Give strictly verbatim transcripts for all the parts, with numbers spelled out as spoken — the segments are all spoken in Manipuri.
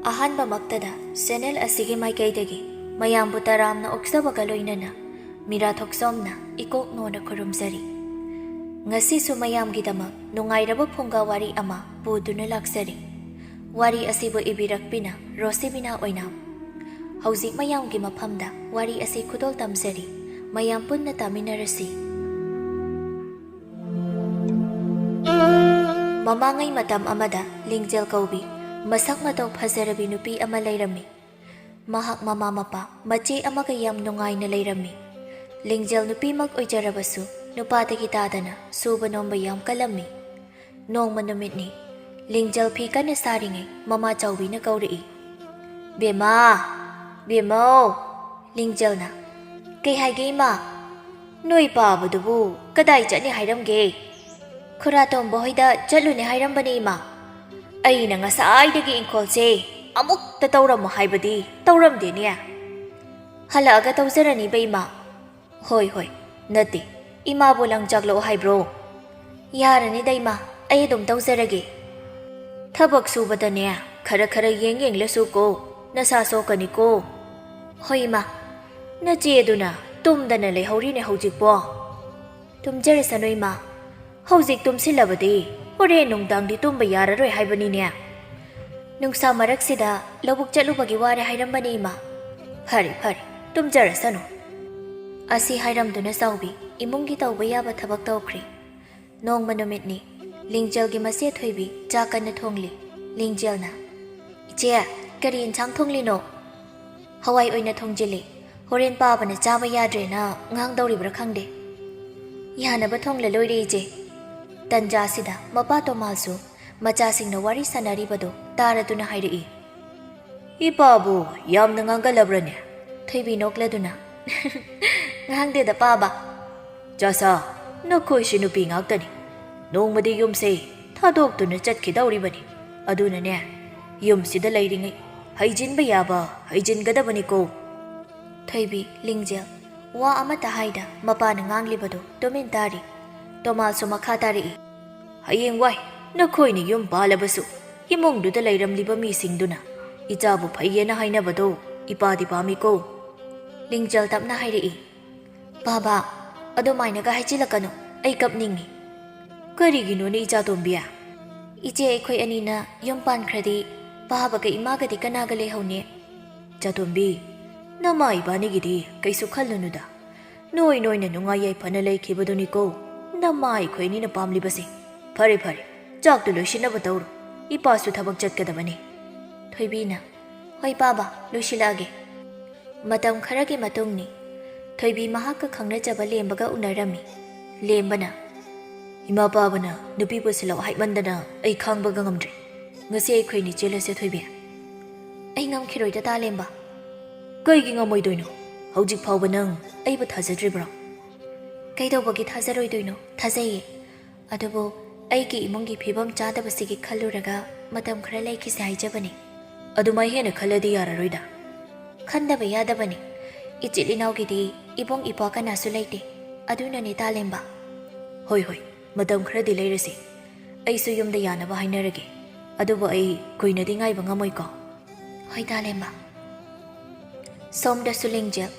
ꯑꯍꯥꯟꯕꯃꯛꯇꯗ ꯆꯦꯅꯦꯜ ꯑꯁꯤꯒꯤ ꯃꯥꯏꯀꯩꯗꯒꯤ ꯃꯌꯥꯝꯕꯨ ꯇꯔꯥꯝꯅ ꯑꯣꯛꯆꯕꯒ ꯂꯣꯏꯅꯅ ꯃꯤꯔꯥ ꯊꯣꯛꯆꯣꯝꯅ ꯏꯀꯣꯛ ꯅꯣꯟꯅ ꯈꯨꯔꯨꯝꯖꯔꯤ꯫ ꯉꯁꯤꯁꯨ ꯃꯌꯥꯝꯒꯤꯗꯃꯛ ꯅꯨꯡꯉꯥꯏꯔꯕ ꯐꯨꯡꯒꯥ ꯋꯥꯔꯤ ꯑꯃ ꯄꯨꯗꯨꯅ ꯂꯥꯛꯆꯔꯤ꯫ ꯋꯥꯔꯤ ꯑꯁꯤꯕꯨ ꯏꯕꯤꯔꯛꯄꯤꯅ ꯔꯣꯁꯤꯕꯤꯅꯥ ꯑꯣꯏꯅꯥꯝ꯫ ꯍꯧꯖꯤꯛ ꯃꯌꯥꯝꯒꯤ ꯃꯐꯝꯗ ꯋꯥꯔꯤ ꯑꯁꯤ ꯈꯨꯗꯣꯜ ꯇꯝꯖꯔꯤ꯫ ꯃꯌꯥꯝ ꯄꯨꯟꯅ ꯇꯥꯃꯤꯟꯅꯔꯁꯤ꯫ ꯃꯃꯥꯡꯉꯩ ꯃꯇꯝ ꯑꯃꯗ ꯂꯤꯡꯖꯦꯜ ꯀꯧꯕꯤ ꯃꯁꯛ ꯃꯇꯧ ꯐꯖꯔꯕꯤ ꯅꯨꯄꯤ ꯑꯃ ꯂꯩꯔꯝꯃꯤ꯫ ꯃꯍꯥꯛ ꯃꯃꯥ ꯃꯄꯥ ꯃꯆꯦ ꯑꯃꯒ ꯌꯥꯝ ꯅꯨꯡꯉꯥꯏꯅ ꯂꯩꯔꯝꯃꯤ꯫ ꯂꯤꯡꯖꯦꯜ ꯅꯨꯄꯤꯃꯛ ꯑꯣꯏꯖꯔꯕꯁꯨ ꯅꯨꯄꯥꯗꯒꯤ ꯇꯥꯗꯅ ꯁꯨꯕ ꯅꯣꯝꯕ ꯌꯥꯝ ꯀꯜꯂꯝꯃꯤ꯫ ꯅꯣꯡꯃ ꯅꯨꯃꯤꯠꯅꯤ꯫ ꯂꯤꯡꯖꯦꯜ ꯐꯤ ꯀꯟꯅ ꯁꯥꯔꯤꯉꯩ ꯃꯃꯥ ꯆꯥꯎꯕꯤꯅ ꯀꯧꯔꯛꯏ꯫ "ꯕꯦꯝꯃ! ꯕꯦꯝꯃꯧ!" ꯂꯤꯡꯖꯦꯜꯅ, "ꯀꯩ ꯍꯥꯏꯒꯦ ꯏꯃꯥ?" "ꯅꯣꯏ ꯄꯥꯕꯗꯨꯕꯨ ꯀꯗꯥꯏ ꯆꯠꯅꯤ ꯍꯥꯏꯔꯝꯒꯦ?" "ꯈꯨꯔꯥ ꯇꯣꯝꯕ ꯍꯣꯏꯗ ꯆꯠꯂꯨꯅꯤ ꯍꯥꯏꯔꯝꯕꯅꯦ ꯏꯃꯥ꯫ ꯑꯩꯅ ꯉꯁꯥꯏꯗꯒꯤ ꯏꯪꯈꯣꯜꯁꯦ ꯑꯃꯨꯛꯇ ꯇꯧꯔꯝꯃꯣ ꯍꯥꯏꯕꯗꯤ ꯇꯧꯔꯝꯗꯦꯅꯦ꯫ ꯍꯜꯂꯛꯑꯒ ꯇꯧꯖꯔꯅꯤꯕ ꯏꯃꯥ꯫" "ꯍꯣꯏ ꯍꯣꯏ, ꯅꯠꯇꯦ, ꯏꯃꯥꯕꯨ ꯂꯪꯆꯥꯛꯂꯛꯑꯣ ꯍꯥꯏꯕ꯭ꯔꯣ?" "ꯌꯥꯔꯅꯤꯗ ꯏꯃꯥ, ꯑꯩ ꯑꯗꯨꯝ ꯇꯧꯖꯔꯒꯦ꯫" "ꯊꯕꯛ ꯁꯨꯕꯗꯅꯦ ꯈꯔ ꯈꯔ ꯌꯦꯡ ꯌꯦꯡꯂꯁꯨ ꯀꯣ, ꯅꯁꯥ ꯁꯣꯛꯀꯅꯤꯀꯣ꯫" "ꯍꯣꯏ ꯏꯃꯥ꯫" "ꯅꯆꯦ ꯑꯗꯨꯅ ꯇꯨꯝꯗꯅ ꯂꯩꯍꯧꯔꯤꯅꯦ ꯍꯧꯖꯤꯛꯄꯣ꯫" "ꯇꯨꯝꯖꯔꯁꯅꯨ ꯏꯃꯥ, ꯍꯧꯖꯤꯛ ꯇꯨꯝꯁꯤꯜꯂꯕꯗꯤ ꯍꯣꯔꯦꯟ ꯅꯨꯡꯗꯥꯡꯗꯤ ꯇꯨꯝꯕ ꯌꯥꯔꯔꯣꯏ ꯍꯥꯏꯕꯅꯤꯅꯦ꯫ ꯅꯨꯡꯁꯥ ꯃꯔꯛꯁꯤꯗ ꯂꯧꯕꯨꯛ ꯆꯠꯂꯨꯕꯒꯤ ꯋꯥꯔꯦ ꯍꯥꯏꯔꯝꯕꯅꯤ ꯏꯃꯥ꯫ ꯐꯔꯦ ꯐꯔꯦ, ꯇꯨꯝꯖꯔꯁꯅꯨ꯫" ꯑꯁꯤ ꯍꯥꯏꯔꯝꯗꯨꯅ ꯆꯥꯎꯕꯤ ꯏꯃꯨꯡꯒꯤ ꯇꯧꯕ ꯌꯥꯕ ꯊꯕꯛ ꯇꯧꯈ꯭ꯔꯦ꯫ ꯅꯣꯡꯃ ꯅꯨꯃꯤꯠꯅꯤ꯫ ꯂꯤꯡꯖꯦꯜꯒꯤ ꯃꯆꯦ ꯊꯣꯏꯕꯤ ꯆꯥꯛ ꯀꯟꯅ ꯊꯣꯡꯂꯤ꯫ ꯂꯤꯡꯖꯦꯜꯅ, "ꯏꯆꯦ, ꯀꯔꯤ ꯏꯟꯁꯥꯡ ꯊꯣꯡꯂꯤꯅꯣ?" "ꯍꯋꯥꯏ ꯑꯣꯏꯅ ꯊꯣꯡꯖꯤꯜꯂꯤ꯫ ꯍꯣꯔꯦꯟ ꯄꯥꯕꯅ ꯆꯥꯕ ꯌꯥꯗ꯭ꯔꯦꯅ ꯉꯥꯡꯗꯧꯔꯤꯕ꯭ꯔꯥ ꯈꯪꯗꯦ꯫" "ꯌꯥꯅꯕ ꯊꯣꯡꯂ ꯂꯣꯏꯔꯦ ꯏꯆꯦ꯫" ꯇꯟꯖꯥꯁꯤꯗ ꯃꯄꯥ ꯇꯣꯃꯥꯁꯨ ꯃꯆꯥꯁꯤꯡꯅ ꯋꯥꯔꯤ ꯁꯥꯟꯅꯔꯤꯕꯗꯨ ꯇꯥꯔꯗꯨꯅ ꯍꯥꯏꯔꯛꯏ꯫ "ꯏꯄꯥꯕꯨ ꯌꯥꯝꯅ ꯉꯥꯡꯒꯜꯂꯕ꯭ꯔꯅꯦ?" ꯊꯣꯏꯕꯤ ꯅꯣꯛꯂꯗꯨꯅ, "ꯉꯥꯡꯗꯦꯗ ꯄꯥꯕ꯫" "ꯆꯥꯁꯥ, ꯅꯈꯣꯏꯁꯤ ꯅꯨꯄꯤ ꯉꯥꯛꯇꯅꯤ꯫ ꯅꯣꯡꯃꯗꯤ ꯌꯨꯝꯁꯦ ꯊꯥꯗꯣꯛꯇꯨꯅ ꯆꯠꯈꯤꯗꯧꯔꯤꯕꯅꯤ꯫ ꯑꯗꯨꯅꯅꯦ, ꯌꯨꯝꯁꯤꯗ ꯂꯩꯔꯤꯉꯩ ꯍꯩꯖꯤꯟꯕ ꯌꯥꯕ ꯍꯩꯖꯤꯟꯒꯗꯕꯅꯤꯀꯣ꯫" ꯊꯣꯏꯕꯤ, ꯂꯤꯡꯖꯦꯜ ꯋꯥ ꯑꯃꯠꯇ ꯍꯥꯏꯗ ꯃꯄꯥꯅ ꯉꯥꯡꯂꯤꯕꯗꯨ ꯇꯨꯃꯤꯟ ꯇꯥꯔꯤ꯫ ꯇꯣꯃꯥꯁꯁꯨ ꯃꯈꯥ ꯇꯥꯔꯛꯏ꯫ "ꯍꯌꯦꯡꯋꯥꯏ ꯅꯈꯣꯏꯅ ꯌꯨꯝ ꯄꯥꯜꯂꯕꯁꯨ ꯏꯃꯨꯡꯗꯨꯗ ꯂꯩꯔꯝꯂꯤꯕ ꯃꯤꯁꯤꯡꯗꯨꯅ "ꯏꯆꯥꯕꯨ ꯐꯩꯌꯦꯅ ꯍꯥꯏꯅꯕꯗꯣ ꯏꯄꯥꯗꯤ ꯄꯥꯝꯃꯤꯀꯣ?" ꯂꯤꯡꯖꯦꯜ ꯇꯞꯅ ꯍꯥꯏꯔꯛꯏ꯫ "ꯕꯥꯕꯥ, ꯑꯗꯨꯃꯥꯏꯅꯒ ꯍꯥꯏꯖꯤꯜꯂꯛꯀꯅꯨ, ꯑꯩ ꯀꯞꯅꯤꯡꯉꯤ꯫" "ꯀꯔꯤꯒꯤꯅꯣꯅꯦ ꯏꯆꯥꯇꯣꯝꯕꯤ? ꯏꯆꯦ, ꯑꯩꯈꯣꯏ ꯑꯅꯤꯅ ꯌꯨꯝ ꯄꯥꯟꯈ꯭ꯔꯗꯤ ꯄꯥꯕꯒ ꯏꯃꯥꯒꯗꯤ ꯀꯅꯥꯒ ꯂꯩꯍꯧꯅꯤ?" "ꯏꯆꯥꯇꯣꯝꯕꯤ, ꯅꯃꯥ ꯏꯕꯥꯅꯤꯒꯤꯗꯤ ꯀꯩꯁꯨ ꯈꯜꯂꯨꯅꯨꯗ꯫ ꯅꯣꯏ ꯅꯣꯏꯅ ꯅꯨꯡꯉꯥꯏ ꯌꯥꯏꯐꯅ ꯂꯩꯈꯤꯕꯗꯨꯅꯤꯀꯣ ꯅꯃꯥ ꯑꯩꯈꯣꯏ ꯑꯅꯤꯅ ꯄꯥꯝꯂꯤꯕꯁꯦ꯫ ꯐꯔꯦ ꯐꯔꯦ, ꯆꯥꯛꯇꯨ ꯂꯣꯏꯁꯤꯟꯅꯕ ꯇꯧꯔꯣ, ꯏꯄꯥꯁꯨ ꯊꯕꯛ ꯆꯠꯀꯗꯕꯅꯤ꯫" ꯊꯣꯏꯕꯤꯅ, "ꯍꯣꯏ ꯄꯥꯕ, ꯂꯣꯏꯁꯤꯜꯂꯛꯑꯒꯦ꯫" ꯃꯇꯝ ꯈꯔꯒꯤ ꯃꯇꯨꯡꯅꯤ꯫ ꯊꯣꯏꯕꯤ ꯃꯍꯥꯛꯀ ꯈꯪꯅꯖꯕ ꯂꯦꯝꯕꯒ ꯎꯅꯔꯝꯃꯤ꯫ ꯂꯦꯝꯕꯅ, "ꯏꯃꯥ ꯄꯥꯕꯅ ꯅꯨꯄꯤ ꯄꯨꯁꯤꯜꯂꯛꯑꯣ ꯍꯥꯏꯃꯟꯗꯅ ꯑꯩ ꯈꯥꯡꯕꯒ ꯉꯝꯗ꯭ꯔꯦ꯫ ꯉꯁꯤ ꯑꯩꯈꯣꯏꯅꯤ ꯆꯦꯜꯂꯁꯦ ꯊꯣꯏꯕꯤ꯫" "ꯑꯩ ꯉꯝꯈꯤꯔꯣꯏꯗ ꯇꯥꯂꯦꯝꯕ꯫" "ꯀꯩꯒꯤ ꯉꯝꯃꯣꯏꯗꯣꯏꯅꯣ? ꯍꯧꯖꯤꯛ ꯐꯥꯎꯕ ꯅꯪ ꯑꯩꯕꯨ ꯊꯥꯖꯗ꯭ꯔꯤꯕ꯭ꯔꯣ?" "ꯀꯩꯗꯧꯕꯒꯤ ꯊꯥꯖꯔꯣꯏꯗꯣꯏꯅꯣ? ꯊꯥꯖꯩꯌꯦ꯫ ꯑꯗꯨꯕꯨ ꯑꯩꯒꯤ ꯏꯃꯨꯡꯒꯤ ꯐꯤꯕꯝ ꯆꯥꯗꯕꯁꯤꯒꯤ ꯈꯜꯂꯨꯔꯒ ꯃꯇꯝ ꯈꯔ ꯂꯩꯈꯤꯁꯦ ꯍꯥꯏꯖꯕꯅꯤ꯫" "ꯑꯗꯨꯃꯥꯏ ꯍꯦꯟꯅ ꯈꯜꯂꯗꯤ ꯌꯥꯔꯔꯣꯏꯗ꯫" "ꯈꯟꯗꯕ ꯌꯥꯗꯕꯅꯤ꯫ ꯏꯆꯤꯜ ꯏꯅꯥꯎꯒꯤꯗꯤ ꯏꯕꯨꯡ ꯏꯄ꯭ꯋꯥ ꯀꯅꯥꯁꯨ ꯂꯩꯇꯦ꯫ ꯑꯗꯨꯅꯅꯦ ꯇꯥꯂꯦꯝꯕ꯫" "ꯍꯣꯏ ꯍꯣꯏ, ꯃꯇꯝ ꯈꯔꯗꯤ ꯂꯩꯔꯁꯤ꯫ ꯑꯩꯁꯨ ꯌꯨꯝꯗ ꯌꯥꯅꯕ ꯍꯥꯏꯅꯔꯒꯦ꯫ ꯑꯗꯨꯕꯨ ꯑꯩ ꯀꯨꯏꯅꯗꯤ ꯉꯥꯏꯕ ꯉꯝꯃꯣꯏꯀꯣ꯫" "ꯍꯣꯏ ꯇꯥꯂꯦꯝꯕ꯫" ꯁꯣꯝꯗꯁꯨ ꯂꯤꯡꯖꯦꯜ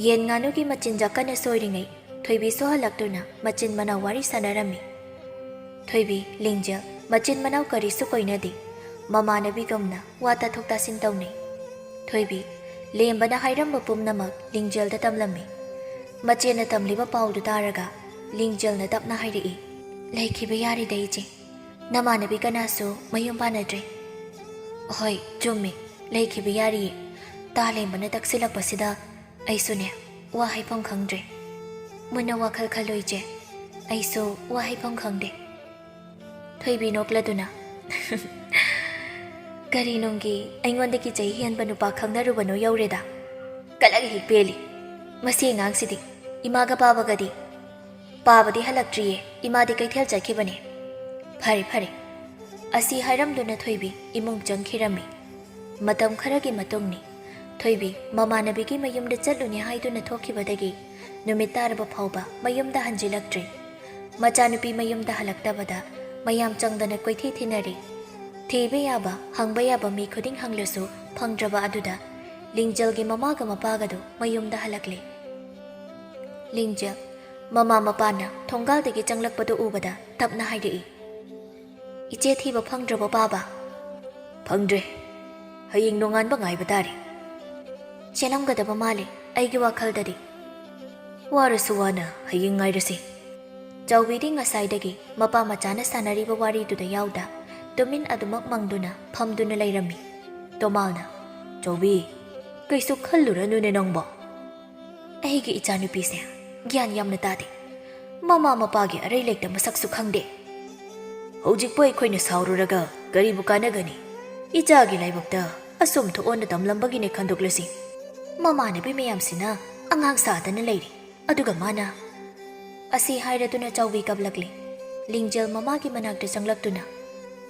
ꯌꯦꯟ ꯉꯥꯅꯨꯒꯤ ꯃꯆꯤꯟꯖꯥꯛ ꯀꯟꯅ ꯁꯣꯏꯔꯤꯉꯩ ꯊꯣꯏꯕꯤꯁꯨ ꯍꯜꯂꯛꯇꯨꯅ ꯃꯆꯤꯟ ꯃꯅꯥꯎ ꯋꯥꯔꯤ ꯁꯥꯟꯅꯔꯝꯃꯤ꯫ ꯊꯣꯏꯕꯤ, ꯂꯤꯡꯖꯦꯜ ꯃꯆꯤꯟ ꯃꯅꯥꯎ ꯀꯔꯤꯁꯨ ꯀꯣꯏꯅꯗꯦ꯫ ꯃꯃꯥꯟꯅꯕꯤꯒꯨꯝꯅ ꯋꯥ ꯇꯥꯊꯣꯛ ꯇꯥꯁꯤꯟ ꯇꯧꯅꯩ꯫ ꯊꯣꯏꯕꯤ, ꯂꯦꯝꯕꯅ ꯍꯥꯏꯔꯝꯕ ꯄꯨꯝꯅꯃꯛ ꯂꯤꯡꯖꯦꯜꯗ ꯇꯝꯂꯝꯃꯤ꯫ ꯃꯆꯦꯅ ꯇꯝꯂꯤꯕ ꯄꯥꯎꯗꯨ ꯇꯥꯔꯒ ꯂꯤꯡꯖꯦꯜꯅ ꯇꯞꯅ ꯍꯥꯏꯔꯛꯏ, "ꯂꯩꯈꯤꯕ ꯌꯥꯔꯤꯗ ꯏꯆꯦ꯫ ꯅꯃꯥꯟꯅꯕꯤ ꯀꯅꯥꯁꯨ ꯃꯌꯨꯝ ꯄꯥꯟꯅꯗ꯭ꯔꯦ꯫" "ꯍꯣꯏ, ꯆꯨꯝꯃꯤ, ꯂꯩꯈꯤꯕ ꯌꯥꯔꯤꯌꯦ꯫" ꯇꯥꯂꯦꯝꯕꯅ ꯇꯛꯁꯤꯜꯂꯛꯄꯁꯤꯗ ꯑꯩꯁꯨꯅꯦ, ꯋꯥ ꯍꯥꯏꯐꯝ ꯈꯪꯗ꯭ꯔꯦ꯫ ꯃꯨꯟꯅ ꯋꯥꯈꯜ ꯈꯜꯂꯣ ꯏꯆꯦ, ꯑꯩꯁꯨ ꯋꯥ ꯍꯥꯏꯐꯝ ꯈꯪꯗꯦ꯫ ꯊꯣꯏꯕꯤ ꯅꯣꯛꯂꯗꯨꯅ, "ꯀꯔꯤ ꯅꯨꯡꯒꯤ ꯑꯩꯉꯣꯟꯗꯒꯤ ꯆꯍꯤ ꯍꯦꯟꯕ ꯅꯨꯄꯥ ꯈꯪꯅꯔꯨꯕꯅꯣ ꯌꯧꯔꯦꯗ꯫ ꯀꯂꯛ ꯍꯦꯛ ꯄꯦꯜꯂꯤ꯫ ꯃꯁꯤ ꯑꯉꯥꯡꯁꯤꯗꯤ ꯏꯃꯥꯒ ꯄꯥꯕꯒꯗꯤ?" "ꯄꯥꯕꯗꯤ ꯍꯜꯂꯛꯇ꯭ꯔꯤꯌꯦ, ꯏꯃꯥꯗꯤ ꯀꯩꯊꯦꯜ ꯆꯠꯈꯤꯕꯅꯦ꯫" "ꯐꯔꯦ, ꯐꯔꯦ꯫" ꯑꯁꯤ ꯍꯥꯏꯔꯝꯗꯨꯅ ꯊꯣꯏꯕꯤ ꯏꯃꯨꯡ ꯆꯪꯈꯤꯔꯝꯃꯤ꯫ ꯃꯇꯝ ꯈꯔꯒꯤ ꯃꯇꯨꯡꯅꯤ꯫ ꯊꯣꯏꯕꯤ ꯃꯃꯥꯟꯅꯕꯤꯒꯤ ꯃꯌꯨꯝꯗ ꯆꯠꯂꯨꯅꯤ ꯍꯥꯏꯗꯨꯅ ꯊꯣꯛꯈꯤꯕꯗꯒꯤ ꯅꯨꯃꯤꯠ ꯇꯥꯔꯕ ꯐꯥꯎꯕ ꯃꯌꯨꯝꯗ ꯍꯟꯖꯤꯜꯂꯛꯇ꯭ꯔꯤ꯫ ꯃꯆꯥꯅꯨꯄꯤ ꯃꯌꯨꯝꯗ ꯍꯜꯂꯛꯇꯕꯗ ꯃꯌꯥꯝ ꯆꯪꯗꯅ ꯀꯣꯏꯊꯤ ꯊꯤꯅꯔꯤ꯫ ꯊꯤꯕ ꯌꯥꯕ, ꯍꯪꯕ ꯌꯥꯕ ꯃꯤ ꯈꯨꯗꯤꯡ ꯍꯪꯂꯁꯨ ꯐꯪꯗ꯭ꯔꯕ ꯑꯗꯨꯗ ꯂꯤꯡꯖꯦꯜꯒꯤ ꯃꯃꯥꯒ ꯃꯄꯥꯒꯗꯨ ꯃꯌꯨꯝꯗ ꯍꯜꯂꯛꯂꯦ꯫ ꯂꯤꯡꯖꯦꯜ, ꯃꯃꯥ ꯃꯄꯥꯅ ꯊꯣꯡꯒꯥꯜꯗꯒꯤ ꯆꯪꯂꯛꯄꯗꯨ ꯎꯕꯗ ꯇꯞꯅ ꯍꯥꯏꯔꯛꯏ, "ꯏꯆꯦ ꯊꯤꯕ ꯐꯪꯗ꯭ꯔꯕꯣ ꯄꯥꯕ?" "ꯐꯪꯗ꯭ꯔꯦ꯫ ꯍꯌꯦꯡ ꯅꯣꯡꯉꯥꯟꯕ ꯉꯥꯏꯕ ꯇꯥꯔꯦ꯫" "ꯆꯦꯜꯂꯝꯒꯗꯕ ꯃꯥꯜꯂꯦ ꯑꯩꯒꯤ ꯋꯥꯈꯜꯗꯗꯤ꯫" "ꯋꯥꯔꯁꯨ ꯋꯥꯅ ꯍꯌꯦꯡ ꯉꯥꯏꯔꯁꯤ꯫" ꯆꯥꯎꯕꯤꯗꯤ ꯉꯁꯥꯏꯗꯒꯤ ꯃꯄꯥ ꯃꯆꯥꯅ ꯁꯥꯟꯅꯔꯤꯕ ꯋꯥꯔꯤꯗꯨꯗ ꯌꯥꯎꯗ ꯇꯨꯃꯤꯟ ꯑꯗꯨꯃꯛ ꯃꯪꯗꯨꯅ ꯐꯝꯗꯨꯅ ꯂꯩꯔꯝꯃꯤ꯫ ꯇꯣꯃꯥꯜꯅ, "ꯆꯥꯎꯕꯤ, ꯀꯩꯁꯨ ꯈꯜꯂꯨꯔꯅꯨꯅꯦ ꯅꯪꯕꯣ꯫ ꯑꯩꯒꯤ ꯏꯆꯥꯅꯨꯄꯤꯁꯦ ꯒ꯭ꯌꯥꯟ ꯌꯥꯝꯅ ꯇꯥꯗꯦ꯫ ꯃꯃꯥ ꯃꯄꯥꯒꯤ ꯑꯔꯩ ꯂꯩꯇ ꯃꯁꯛꯁꯨ ꯈꯪꯗꯦ꯫ ꯍꯧꯖꯤꯛꯄꯨ ꯑꯩꯈꯣꯏꯅ ꯁꯥꯎꯔꯨꯔꯒ ꯀꯔꯤꯕꯨ ꯀꯥꯟꯅꯒꯅꯤ? ꯏꯆꯥꯒꯤ ꯂꯥꯏꯕꯛꯇ ꯑꯁꯨꯝ ꯊꯣꯛꯑꯣꯅ ꯇꯝꯂꯝꯕꯒꯤꯅꯦ ꯈꯟꯗꯣꯛꯂꯁꯤ꯫ ꯃꯃꯥꯟꯅꯕꯤ ꯃꯌꯥꯝꯁꯤꯅ ꯑꯉꯥꯡ ꯁꯥꯗꯅ ꯂꯩꯔꯤ꯫ ꯑꯗꯨꯒ ꯃꯥꯅ" ꯑꯁꯤ ꯍꯥꯏꯔꯗꯨꯅ ꯆꯥꯎꯕꯤ ꯀꯞꯂꯛꯂꯦ꯫ ꯂꯤꯡꯖꯦꯜ ꯃꯃꯥꯒꯤ ꯃꯅꯥꯛꯇ ꯆꯪꯂꯛꯇꯨꯅ,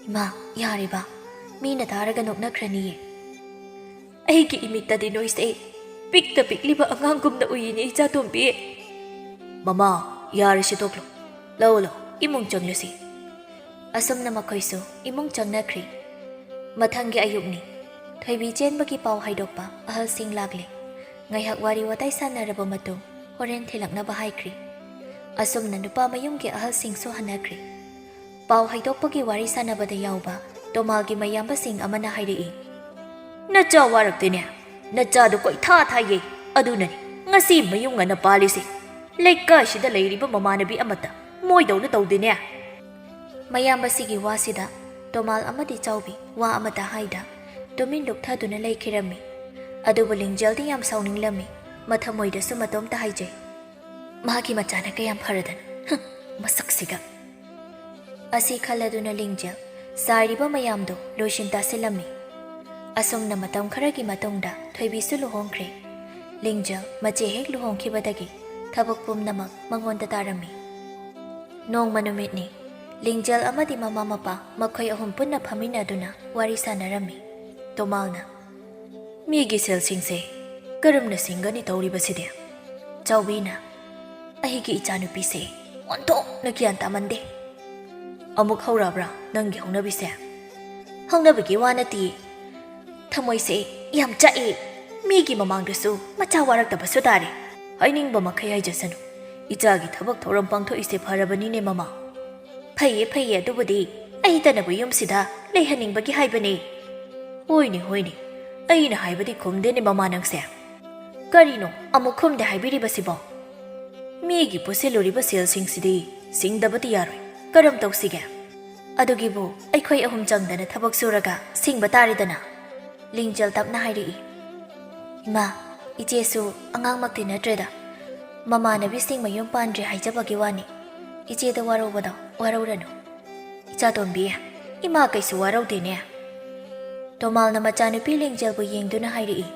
"ꯏꯃꯥ, ꯌꯥꯔꯦꯕ, ꯃꯤꯅ ꯇꯥꯔꯒ ꯅꯣꯛꯅꯈ꯭ꯔꯅꯤꯌꯦ꯫ ꯑꯩꯒꯤ ꯏꯃꯤꯠꯇꯗꯤ ꯅꯣꯏꯁꯦ ꯄꯤꯛꯇ ꯄꯤꯛꯂꯤꯕ ꯑꯉꯥꯡꯒꯨꯝꯅ ꯎꯏꯅꯦ, ꯏꯆꯥꯇꯣꯝꯕꯤ꯫" "ꯃꯃꯥ, ꯌꯥꯔꯦꯁꯦ, ꯇꯣꯛꯂꯣ꯫ ꯂꯥꯛꯑꯣ, ꯂꯥꯛꯑꯣ, ꯏꯃꯨꯡ ꯆꯪꯂꯁꯤ꯫" ꯑꯁꯨꯝꯅ ꯃꯈꯣꯏꯁꯨ ꯏꯃꯨꯡ ꯆꯪꯅꯈ꯭ꯔꯤ꯫ ꯃꯊꯪꯒꯤ ꯑꯌꯨꯛꯅꯤ꯫ ꯊꯣꯏꯕꯤ ꯆꯦꯟꯕꯒꯤ ꯄꯥꯎ ꯍꯥꯏꯗꯣꯛꯄ ꯑꯍꯜꯁꯤꯡ ꯂꯥꯛꯂꯦ꯫ ꯉꯥꯏꯍꯥꯛ ꯋꯥꯔꯤ ꯋꯥꯇꯥꯏ ꯁꯥꯟꯅꯔꯕ ꯃꯇꯨꯡ ꯍꯣꯔꯦꯟ ꯊꯤꯜꯂꯛꯅꯕ ꯍꯥꯏꯈ꯭ꯔꯤ꯫ ꯑꯁꯨꯝꯅ ꯅꯨꯄꯥ ꯃꯌꯨꯝꯒꯤ ꯑꯍꯜꯁꯤꯡꯁꯨ ꯍꯟꯅꯈ꯭ꯔꯤ꯫ ꯄꯥꯎ ꯍꯥꯏꯗꯣꯛꯄꯒꯤ ꯋꯥꯔꯤ ꯁꯥꯟꯅꯕꯗ ꯌꯥꯎꯕ ꯇꯣꯃꯥꯒꯤ ꯃꯌꯥꯝꯕꯁꯤꯡ ꯑꯃꯅ ꯍꯥꯏꯔꯛꯏ, "ꯅꯆꯥ ꯋꯥꯔꯛꯇꯦꯅꯦ꯫ ꯅꯆꯥꯗꯨ ꯀꯣꯏꯊꯥ ꯊꯥꯏꯌꯦ꯫ ꯑꯗꯨꯅꯅꯤ ꯉꯁꯤ ꯃꯌꯨꯝ ꯉꯟꯅ ꯄꯥꯜꯂꯤꯁꯦ꯫ ꯂꯩꯀꯥꯏꯁꯤꯗ ꯂꯩꯔꯤꯕ ꯃꯃꯥꯟꯅꯕꯤ ꯑꯃꯠꯇ ꯃꯣꯏꯗꯧꯅ ꯇꯧꯗꯦꯅꯦ꯫" ꯃꯌꯥꯝꯕꯁꯤꯒꯤ ꯋꯥꯁꯤꯗ ꯇꯣꯃꯥꯜ ꯑꯃꯗꯤ ꯆꯥꯎꯕꯤ ꯋꯥ ꯑꯃꯠꯇ ꯍꯥꯏꯗ ꯇꯨꯃꯤꯟ ꯂꯨꯞꯊꯗꯨꯅ ꯂꯩꯈꯤꯔꯝꯃꯤ꯫ ꯑꯗꯨꯕꯨ ꯂꯤꯡꯖꯦꯜꯗꯤ ꯌꯥꯝ ꯁꯥꯎꯅꯤꯡꯂꯝꯃꯤ꯫ ꯃꯊꯃꯣꯏꯗꯁꯨ ꯃꯇꯣꯝꯇ ꯍꯥꯏꯖꯩ, "ꯃꯥꯒꯤ ꯃꯆꯥꯅ ꯀꯌꯥꯝ ꯐꯔꯗꯅ, ꯍꯨꯝ, ꯃꯁꯛꯁꯤꯒ꯫" ꯑꯁꯤ ꯈꯜꯂꯗꯨꯅ ꯂꯤꯡꯖꯦꯜ ꯆꯥꯏꯔꯤꯕ ꯃꯌꯥꯝꯗꯨ ꯂꯣꯏꯁꯤꯟ ꯇꯥꯁꯤꯜꯂꯝꯃꯤ꯫ ꯑꯁꯨꯝꯅ ꯃꯇꯝ ꯈꯔꯒꯤ ꯃꯇꯨꯡꯗ ꯊꯣꯏꯕꯤꯁꯨ ꯂꯨꯍꯣꯡꯈ꯭ꯔꯦ꯫ ꯂꯤꯡꯖꯦꯜ ꯃꯆꯦ ꯍꯦꯛ ꯂꯨꯍꯣꯡꯈꯤꯕꯗꯒꯤ ꯊꯕꯛ ꯄꯨꯝꯅꯃꯛ ꯃꯉꯣꯟꯗ ꯇꯥꯔꯝꯃꯤ꯫ ꯅꯣꯡꯃ ꯅꯨꯃꯤꯠꯅꯤ꯫ ꯂꯤꯡꯖꯦꯜ ꯑꯃꯗꯤ ꯃꯃꯥ ꯃꯄꯥ ꯃꯈꯣꯏ ꯑꯍꯨꯝ ꯄꯨꯟꯅ ꯐꯝꯃꯤꯟꯅꯗꯨꯅ ꯋꯥꯔꯤ ꯁꯥꯟꯅꯔꯝꯃꯤ꯫ ꯇꯣꯃꯥꯜꯅ, "ꯃꯤꯒꯤ ꯁꯦꯜꯁꯤꯡꯁꯦ ꯀꯔꯝꯅ ꯁꯤꯡꯒꯅꯤ ꯇꯧꯔꯤꯕꯁꯤꯗꯤ?" ꯆꯥꯎꯕꯤꯅ, "ꯑꯩꯒꯤ ꯏꯆꯥꯅꯨꯄꯤꯁꯦ ꯑꯣꯟꯊꯣꯛꯅ ꯒ꯭ꯌꯥꯟ ꯇꯥꯃꯟꯗꯦ꯫ ꯑꯃꯨꯛ ꯍꯧꯔꯛꯑꯕ꯭ꯔꯥ ꯅꯪꯒꯤ ꯍꯧꯅꯕꯤꯁꯦ?" ꯍꯧꯅꯕꯒꯤ ꯋꯥ ꯅꯠꯇꯤꯌꯦ꯫ ꯊꯃꯣꯏꯁꯦ ꯌꯥꯝ ꯆꯥꯛꯑꯦ꯫ ꯃꯤꯒꯤ ꯃꯃꯥꯡꯗꯁꯨ ꯃꯆꯥ ꯋꯥꯔꯛꯇꯕꯁꯨ ꯇꯥꯔꯦ꯫ ꯍꯥꯏꯅꯤꯡꯕ ꯃꯈꯩ ꯍꯥꯏꯖꯁꯅꯨ꯫ ꯏꯆꯥꯒꯤ ꯊꯕꯛ ꯊꯧꯔꯝ ꯄꯥꯡꯊꯣꯛꯏꯁꯦ ꯐꯔꯕꯅꯤꯅꯦ, ꯃꯃꯥ꯫ ꯐꯩꯌꯦ, ꯐꯩꯌꯦ, ꯑꯗꯨꯕꯨꯗꯤ ꯑꯩꯇꯅꯕꯨ ꯌꯨꯝꯁꯤꯗ ꯂꯩꯍꯟꯅꯤꯡꯕꯒꯤ ꯍꯥꯏꯕꯅꯦ꯫ ꯍꯣꯏꯅꯦ, ꯍꯣꯏꯅꯦ, ꯑꯩꯅ ꯍꯥꯏꯕꯗꯤ ꯈꯨꯝꯗꯦꯅꯦ, ꯃꯃꯥ ꯅꯪꯁꯦ꯫ ꯀꯔꯤꯅꯣ ꯑꯃꯨꯛ ꯈꯨꯝꯗꯦ ꯍꯥꯏꯕꯤꯔꯤꯕꯁꯤꯕꯣ? ꯃꯤꯒꯤ ꯄꯨꯁꯤꯜꯂꯨꯔꯤꯕ ꯁꯦꯜꯁꯤꯡꯁꯤꯗꯤ ꯁꯤꯡꯗꯕꯗꯤ ꯌꯥꯔꯣꯏ꯫ ꯀꯔꯝ ꯇꯧꯁꯤꯒꯦ? ꯑꯗꯨꯒꯤꯕꯨ ꯑꯩꯈꯣꯏ ꯑꯍꯨꯝ ꯆꯪꯗꯅ ꯊꯕꯛ ꯁꯨꯔꯒ ꯁꯤꯡꯕ ꯇꯥꯔꯦꯗꯅ꯫ ꯂꯤꯡꯖꯦꯜ ꯇꯞꯅ ꯍꯥꯏꯔꯛꯏ꯫ ꯏꯃꯥ, ꯏꯆꯦꯁꯨ ꯑꯉꯥꯡꯃꯛꯇꯤ ꯅꯠꯇ꯭ꯔꯦꯗ꯫ ꯃꯃꯥꯟꯅꯕꯤꯁꯤꯡ ꯃꯌꯨꯝ ꯄꯥꯟꯗ꯭ꯔꯦ ꯍꯥꯏꯖꯕꯒꯤ ꯋꯥꯅꯤ꯫ ꯏꯆꯦꯗ ꯋꯥꯔꯧꯕꯗꯣ ꯋꯥꯔꯧꯔꯅꯨ꯫ ꯏꯆꯥꯇꯣꯝꯕꯤ, ꯏꯃꯥ ꯀꯩꯁꯨ ꯋꯥꯔꯧꯗꯦꯅꯦ꯫ ꯇꯣꯃꯥꯜꯅ ꯃꯆꯥꯅꯨꯄꯤ ꯂꯤꯡꯖꯦꯜꯕꯨ ꯌꯦꯡꯗꯨꯅ ꯍꯥꯏꯔꯛꯏ꯫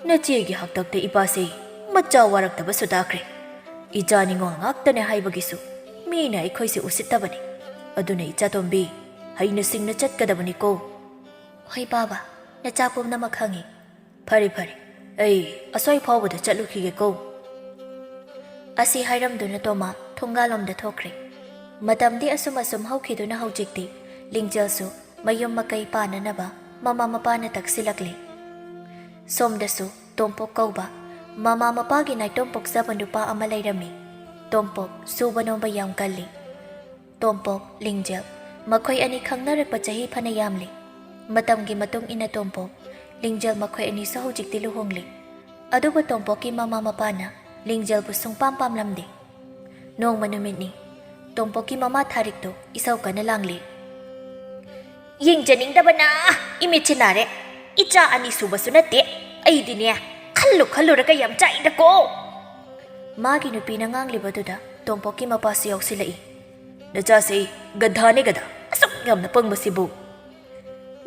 ꯅꯆꯦꯒꯤ ꯍꯥꯛꯇꯛꯇ ꯏꯄꯥꯁꯦ ꯃꯆꯥ ꯋꯥꯔꯛꯇꯕꯁꯨ ꯇꯥꯈ꯭ꯔꯦ꯫ ꯏꯆꯥ ꯅꯤꯉꯣꯜ ꯉꯥꯛꯇꯅꯦ ꯍꯥꯏꯕꯒꯤꯁꯨ ꯃꯤꯅ ꯑꯩꯈꯣꯏꯁꯦ ꯎꯁꯤꯠꯇꯕꯅꯤ꯫ ꯑꯗꯨꯅ ꯏꯆꯥꯇꯣꯝꯕꯤ, ꯍꯩꯅ ꯁꯤꯡꯅ ꯆꯠꯀꯗꯕꯅꯤꯀꯣ꯫ ꯍꯣꯏ ꯄꯥꯕ, ꯅꯆꯥ ꯄꯨꯝꯅꯃꯛ ꯈꯪꯏ꯫ ꯐꯔꯦ ꯐꯔꯦ, ꯑꯩ ꯑꯁ꯭ꯋꯥꯏ ꯐꯥꯎꯕꯗ ꯆꯠꯂꯨꯈꯤꯒꯦꯀꯣ꯫ ꯑꯁꯤ ꯍꯥꯏꯔꯝꯗꯨꯅ ꯇꯣꯃꯥ ꯊꯣꯡꯒꯥꯜꯂꯣꯝꯗ ꯊꯣꯛꯈ꯭ꯔꯦ꯫ ꯃꯇꯝꯗꯤ ꯑꯁꯨꯝ ꯑꯁꯨꯝ ꯍꯧꯈꯤꯗꯨꯅ ꯍꯧꯖꯤꯛꯇꯤ ꯂꯤꯡꯖꯦꯜꯁꯨ ꯃꯌꯨꯝ ꯃꯀꯩ ꯄꯥꯟꯅꯅꯕ ꯃꯃꯥ ꯃꯄꯥꯅ ꯇꯛꯁꯤꯜꯂꯛꯂꯤ꯫ ꯁꯣꯝꯗꯁꯨ ꯇꯣꯝꯄꯣꯛ ꯀꯧꯕ ꯃꯃꯥ ꯃꯄꯥꯒꯤ ꯅꯥꯏꯇꯣꯝ ꯄꯣꯛꯆꯕ ꯅꯨꯄꯥ ꯑꯃ ꯂꯩꯔꯝꯃꯤ꯫ ꯇꯣꯝꯄꯣꯛ ꯁꯨꯕ ꯅꯣꯝꯕ ꯌꯥꯝ ꯀꯜꯂꯤ꯫ ꯇꯣꯝꯄꯣꯛ, ꯂꯤꯡꯖꯦꯜ, ꯃꯈꯣꯏ ꯑꯅꯤ ꯈꯪꯅꯔꯛꯄ ꯆꯍꯤ ꯐꯅ ꯌꯥꯝꯂꯤ꯫ ꯃꯇꯝꯒꯤ ꯃꯇꯨꯡ ꯏꯟꯅ ꯇꯣꯝꯄꯣꯛ, ꯂꯤꯡꯖꯦꯜ ꯃꯈꯣꯏ ꯑꯅꯤꯁꯨ ꯍꯧꯖꯤꯛꯇꯤ ꯂꯨꯍꯣꯡꯂꯤ꯫ ꯑꯗꯨꯕꯨ ꯇꯣꯝꯄꯣꯛꯀꯤ ꯃꯃꯥ ꯃꯄꯥꯅ ꯂꯤꯡꯖꯦꯜꯕꯨ ꯁꯨꯡꯄꯥꯝ ꯄꯥꯝꯂꯝꯗꯦ꯫ ꯅꯣꯡꯃ ꯅꯨꯃꯤꯠꯅꯤ꯫ ꯇꯣꯝꯄꯣꯛꯀꯤ ꯃꯃꯥ ꯊꯥꯔꯤꯛꯇꯨ ꯏꯁꯧ ꯀꯟꯅ ꯂꯥꯡꯂꯤ꯫ ꯌꯦꯡꯖꯅꯤꯡꯗꯕꯅ ꯏꯃꯤꯠꯁꯤ ꯅꯥꯔꯦ꯫ ꯏꯆꯥ ꯑꯅꯤ ꯁꯨꯕꯁꯨ ꯅꯠꯇꯦ꯫ ꯑꯩꯗꯤꯅꯦ, ꯈꯜꯂꯨ ꯈꯜꯂꯨꯔꯒ ꯌꯥꯝ ꯆꯥꯛꯏꯗꯀꯣ꯫ ꯃꯥꯒꯤ ꯅꯨꯄꯤꯅ ꯉꯥꯡꯂꯤꯕꯗꯨꯗ ꯇꯣꯝꯄꯣꯛꯀꯤ ꯃꯄꯥꯁꯨ ꯌꯥꯎꯁꯤꯜꯂꯛꯏ꯫ ꯅꯆꯥꯁꯦ ꯒꯙꯥꯅꯦ ꯒꯙꯥ, ꯑꯁꯨꯛ ꯌꯥꯝꯅ ꯄꯪꯕꯁꯤꯕꯨ꯫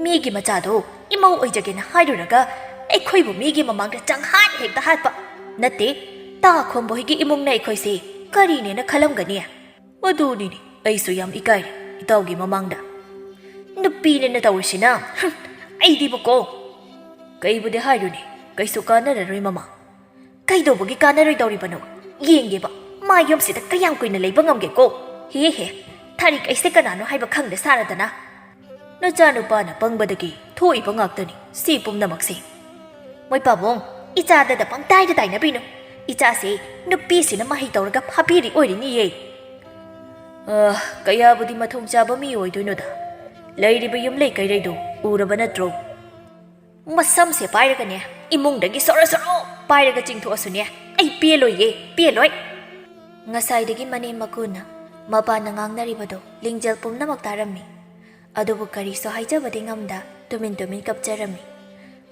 ꯃꯤꯒꯤ ꯃꯆꯥꯗꯣ ꯏꯃꯧ ꯑꯣꯏꯖꯒꯦꯅ ꯍꯥꯏꯔꯨꯔꯒ ꯑꯩꯈꯣꯏꯕꯨ ꯃꯤꯒꯤ ꯃꯃꯥꯡꯗ ꯆꯪꯍꯥꯠ ꯍꯦꯛꯇ ꯍꯥꯠꯄ꯫ ꯅꯠꯇꯦ, ꯇꯥ ꯈꯣꯝꯕ ꯍꯣꯏꯒꯤ ꯏꯃꯨꯡꯅ ꯑꯩꯈꯣꯏꯁꯦ ꯀꯔꯤꯅꯦꯅ ꯈꯜꯂꯝꯒꯅꯤ? ꯑꯗꯨꯅꯤꯅꯦ, ꯑꯩꯁꯨ ꯌꯥꯝ ꯏꯀꯥꯏꯔꯦ ꯏꯇꯥꯎꯒꯤ ꯃꯃꯥꯡꯗ꯫ ꯅꯨꯄꯤꯅꯦꯅ ꯇꯧꯔꯤꯁꯤꯅ, ꯍꯨꯝ, ꯑꯩꯗꯤꯕꯀꯣ꯫ ꯀꯩꯕꯨꯗꯤ ꯍꯥꯏꯔꯨꯅꯤ, ꯀꯩꯁꯨ ꯀꯥꯟꯅꯔꯔꯣꯏ ꯃꯃꯥ꯫ ꯀꯩꯗꯧꯕꯒꯤ ꯀꯥꯟꯅꯔꯣꯏꯗꯧꯔꯤꯕꯅꯣ? ꯌꯦꯡꯒꯦꯕ, ꯃꯥ ꯌꯨꯝꯁꯤꯗ ꯀꯌꯥꯝ ꯀꯨꯏꯅ ꯂꯩꯕ ꯉꯝꯒꯦꯀꯣ? ꯍꯦ ꯍꯦ, ꯊꯥꯔꯤꯛ ꯑꯩꯁꯦ ꯀꯅꯥꯅꯣ ꯍꯥꯏꯕ ꯈꯪꯗ ꯁꯥꯔꯗꯅ꯫ ꯅꯆꯥꯅꯨꯄꯥꯅ ꯄꯪꯕꯗꯒꯤ ꯊꯣꯛꯏꯕ ꯉꯥꯛꯇꯅꯤ ꯁꯤ ꯄꯨꯝꯅꯃꯛꯁꯦ꯫ ꯃꯣꯏ ꯄꯥꯕꯨꯡ, ꯏꯆꯥꯗꯗ ꯄꯪꯇꯥꯏꯗ ꯇꯥꯏꯅꯕꯤꯅꯨ꯫ ꯏꯆꯥꯁꯦ ꯅꯨꯄꯤꯁꯤꯅ ꯃꯍꯩ ꯇꯧꯔꯒ ꯐꯥꯕꯤꯔꯤ ꯑꯣꯏꯔꯤꯅꯤꯌꯦ꯫ ꯑ, ꯀꯌꯥꯕꯨꯗꯤ ꯃꯊꯣꯡ ꯆꯥꯕ ꯃꯤ ꯑꯣꯏꯗꯣꯏꯅꯣꯗ꯫ ꯂꯩꯔꯤꯕ ꯌꯨꯝꯂꯩ ꯀꯩꯔꯩꯗꯣ ꯎꯔꯕ ꯅꯠꯇ꯭ꯔꯣ? ꯃꯁꯝꯁꯦ ꯄꯥꯏꯔꯒꯅꯦ, ꯏꯃꯨꯡꯗꯒꯤ ꯁꯣꯔꯣ ꯁꯣꯔꯣ ꯄꯥꯏꯔꯒ ꯆꯤꯡꯊꯣꯛꯑꯁꯨꯅꯦ, ꯑꯩ ꯄꯦꯜꯂꯣꯏꯌꯦ, ꯄꯦꯜꯂꯣꯏ꯫ ꯉꯁꯥꯏꯗꯒꯤ ꯃꯅꯦꯝ ꯃꯀꯨꯅ ꯃꯄꯥꯅ ꯉꯥꯡꯅꯔꯤꯕꯗꯣ ꯂꯤꯡꯖꯦꯜ ꯄꯨꯝꯅꯃꯛ ꯇꯥꯔꯝꯃꯤ꯫ ꯑꯗꯨꯕꯨ ꯀꯔꯤꯁꯨ ꯍꯥꯏꯖꯕꯗꯤ ꯉꯝꯗ ꯇꯨꯃꯤꯟ ꯇꯨꯃꯤꯟ ꯀꯞꯆꯔꯝꯃꯤ꯫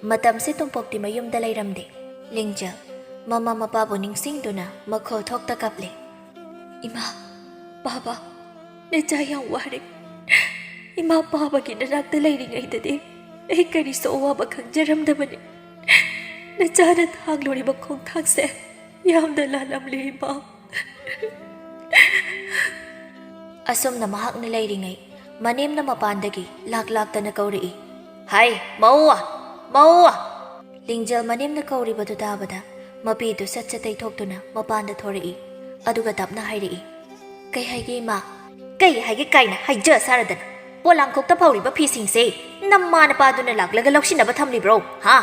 ꯃꯇꯝꯁꯦ ꯇꯣꯝꯄꯣꯛꯇꯤ ꯃꯌꯨꯝꯗ ꯂꯩꯔꯝꯗꯦ꯫ ꯂꯤꯡꯖꯦꯜ ꯃꯃꯥ ꯃꯄꯥꯕꯨ ꯅꯤꯡꯁꯤꯡꯗꯨꯅ ꯃꯈꯣꯜ ꯊꯣꯛꯇ ꯀꯞꯂꯤ꯫ "ꯏꯃꯥ, ꯕꯥꯕꯥ, ꯅꯆꯥ ꯌꯥꯝ ꯋꯥꯔꯦ꯫ ꯏꯃꯥ ꯄꯥꯕꯒꯤ ꯅꯅꯥꯛꯇ ꯂꯩꯔꯤꯉꯩꯗꯗꯤ ꯑꯩ ꯀꯔꯤꯁꯨ ꯑꯋꯥꯕ ꯈꯪꯖꯔꯝꯗꯕꯅꯤ꯫ ꯅꯆꯥꯅ ꯊꯥꯡꯂꯨꯔꯤꯕ ꯈꯣꯡꯊꯥꯡꯁꯦ ꯌꯥꯝꯅ ꯂꯥꯜꯂꯝꯂꯦ, ꯏꯃꯥ꯫" ꯑꯁꯨꯝꯅ ꯃꯍꯥꯛꯅ ꯂꯩꯔꯤꯉꯩ, ꯃꯅꯦꯝꯅ ꯃꯄꯥꯟꯗꯒꯤ ꯂꯥꯛ ꯂꯥꯛꯇꯅ ꯀꯧꯔꯛꯏ꯫ "ꯍꯥꯏ, ꯃꯧ! ꯃꯧ!" ꯂꯤꯡꯖꯦꯜ ꯃꯅꯦꯝꯅ ꯀꯧꯔꯤꯕꯗꯨ ꯇꯥꯕꯗ, ꯃꯄꯤꯗꯨ ꯁꯠ ꯁꯠ ꯇꯩꯊꯣꯛꯇꯨꯅ ꯃꯄꯥꯟꯗ ꯊꯣꯔꯛꯏ꯫ ꯑꯗꯨꯒ ꯇꯞꯅ ꯍꯥꯏꯔꯛꯏ꯫ "ꯀꯩ ꯍꯥꯏꯒꯦ, ꯏꯃꯥ?" "ꯀꯩ ꯍꯥꯏꯒꯦ ꯀꯥꯏꯅ ꯍꯥꯏꯖ ꯁꯥꯔꯗꯅ꯫ ꯄꯣꯂꯥꯡꯈꯣꯛꯇ ꯐꯧꯔꯤꯕ ꯐꯤꯁꯤꯡꯁꯦ ꯅꯃꯥ ꯅꯄꯥꯗꯨꯅ ꯂꯥꯛꯂꯒ ꯂꯧꯁꯤꯟꯅꯕ ꯊꯝꯂꯤꯕ꯭ꯔꯣ? ꯍꯥ?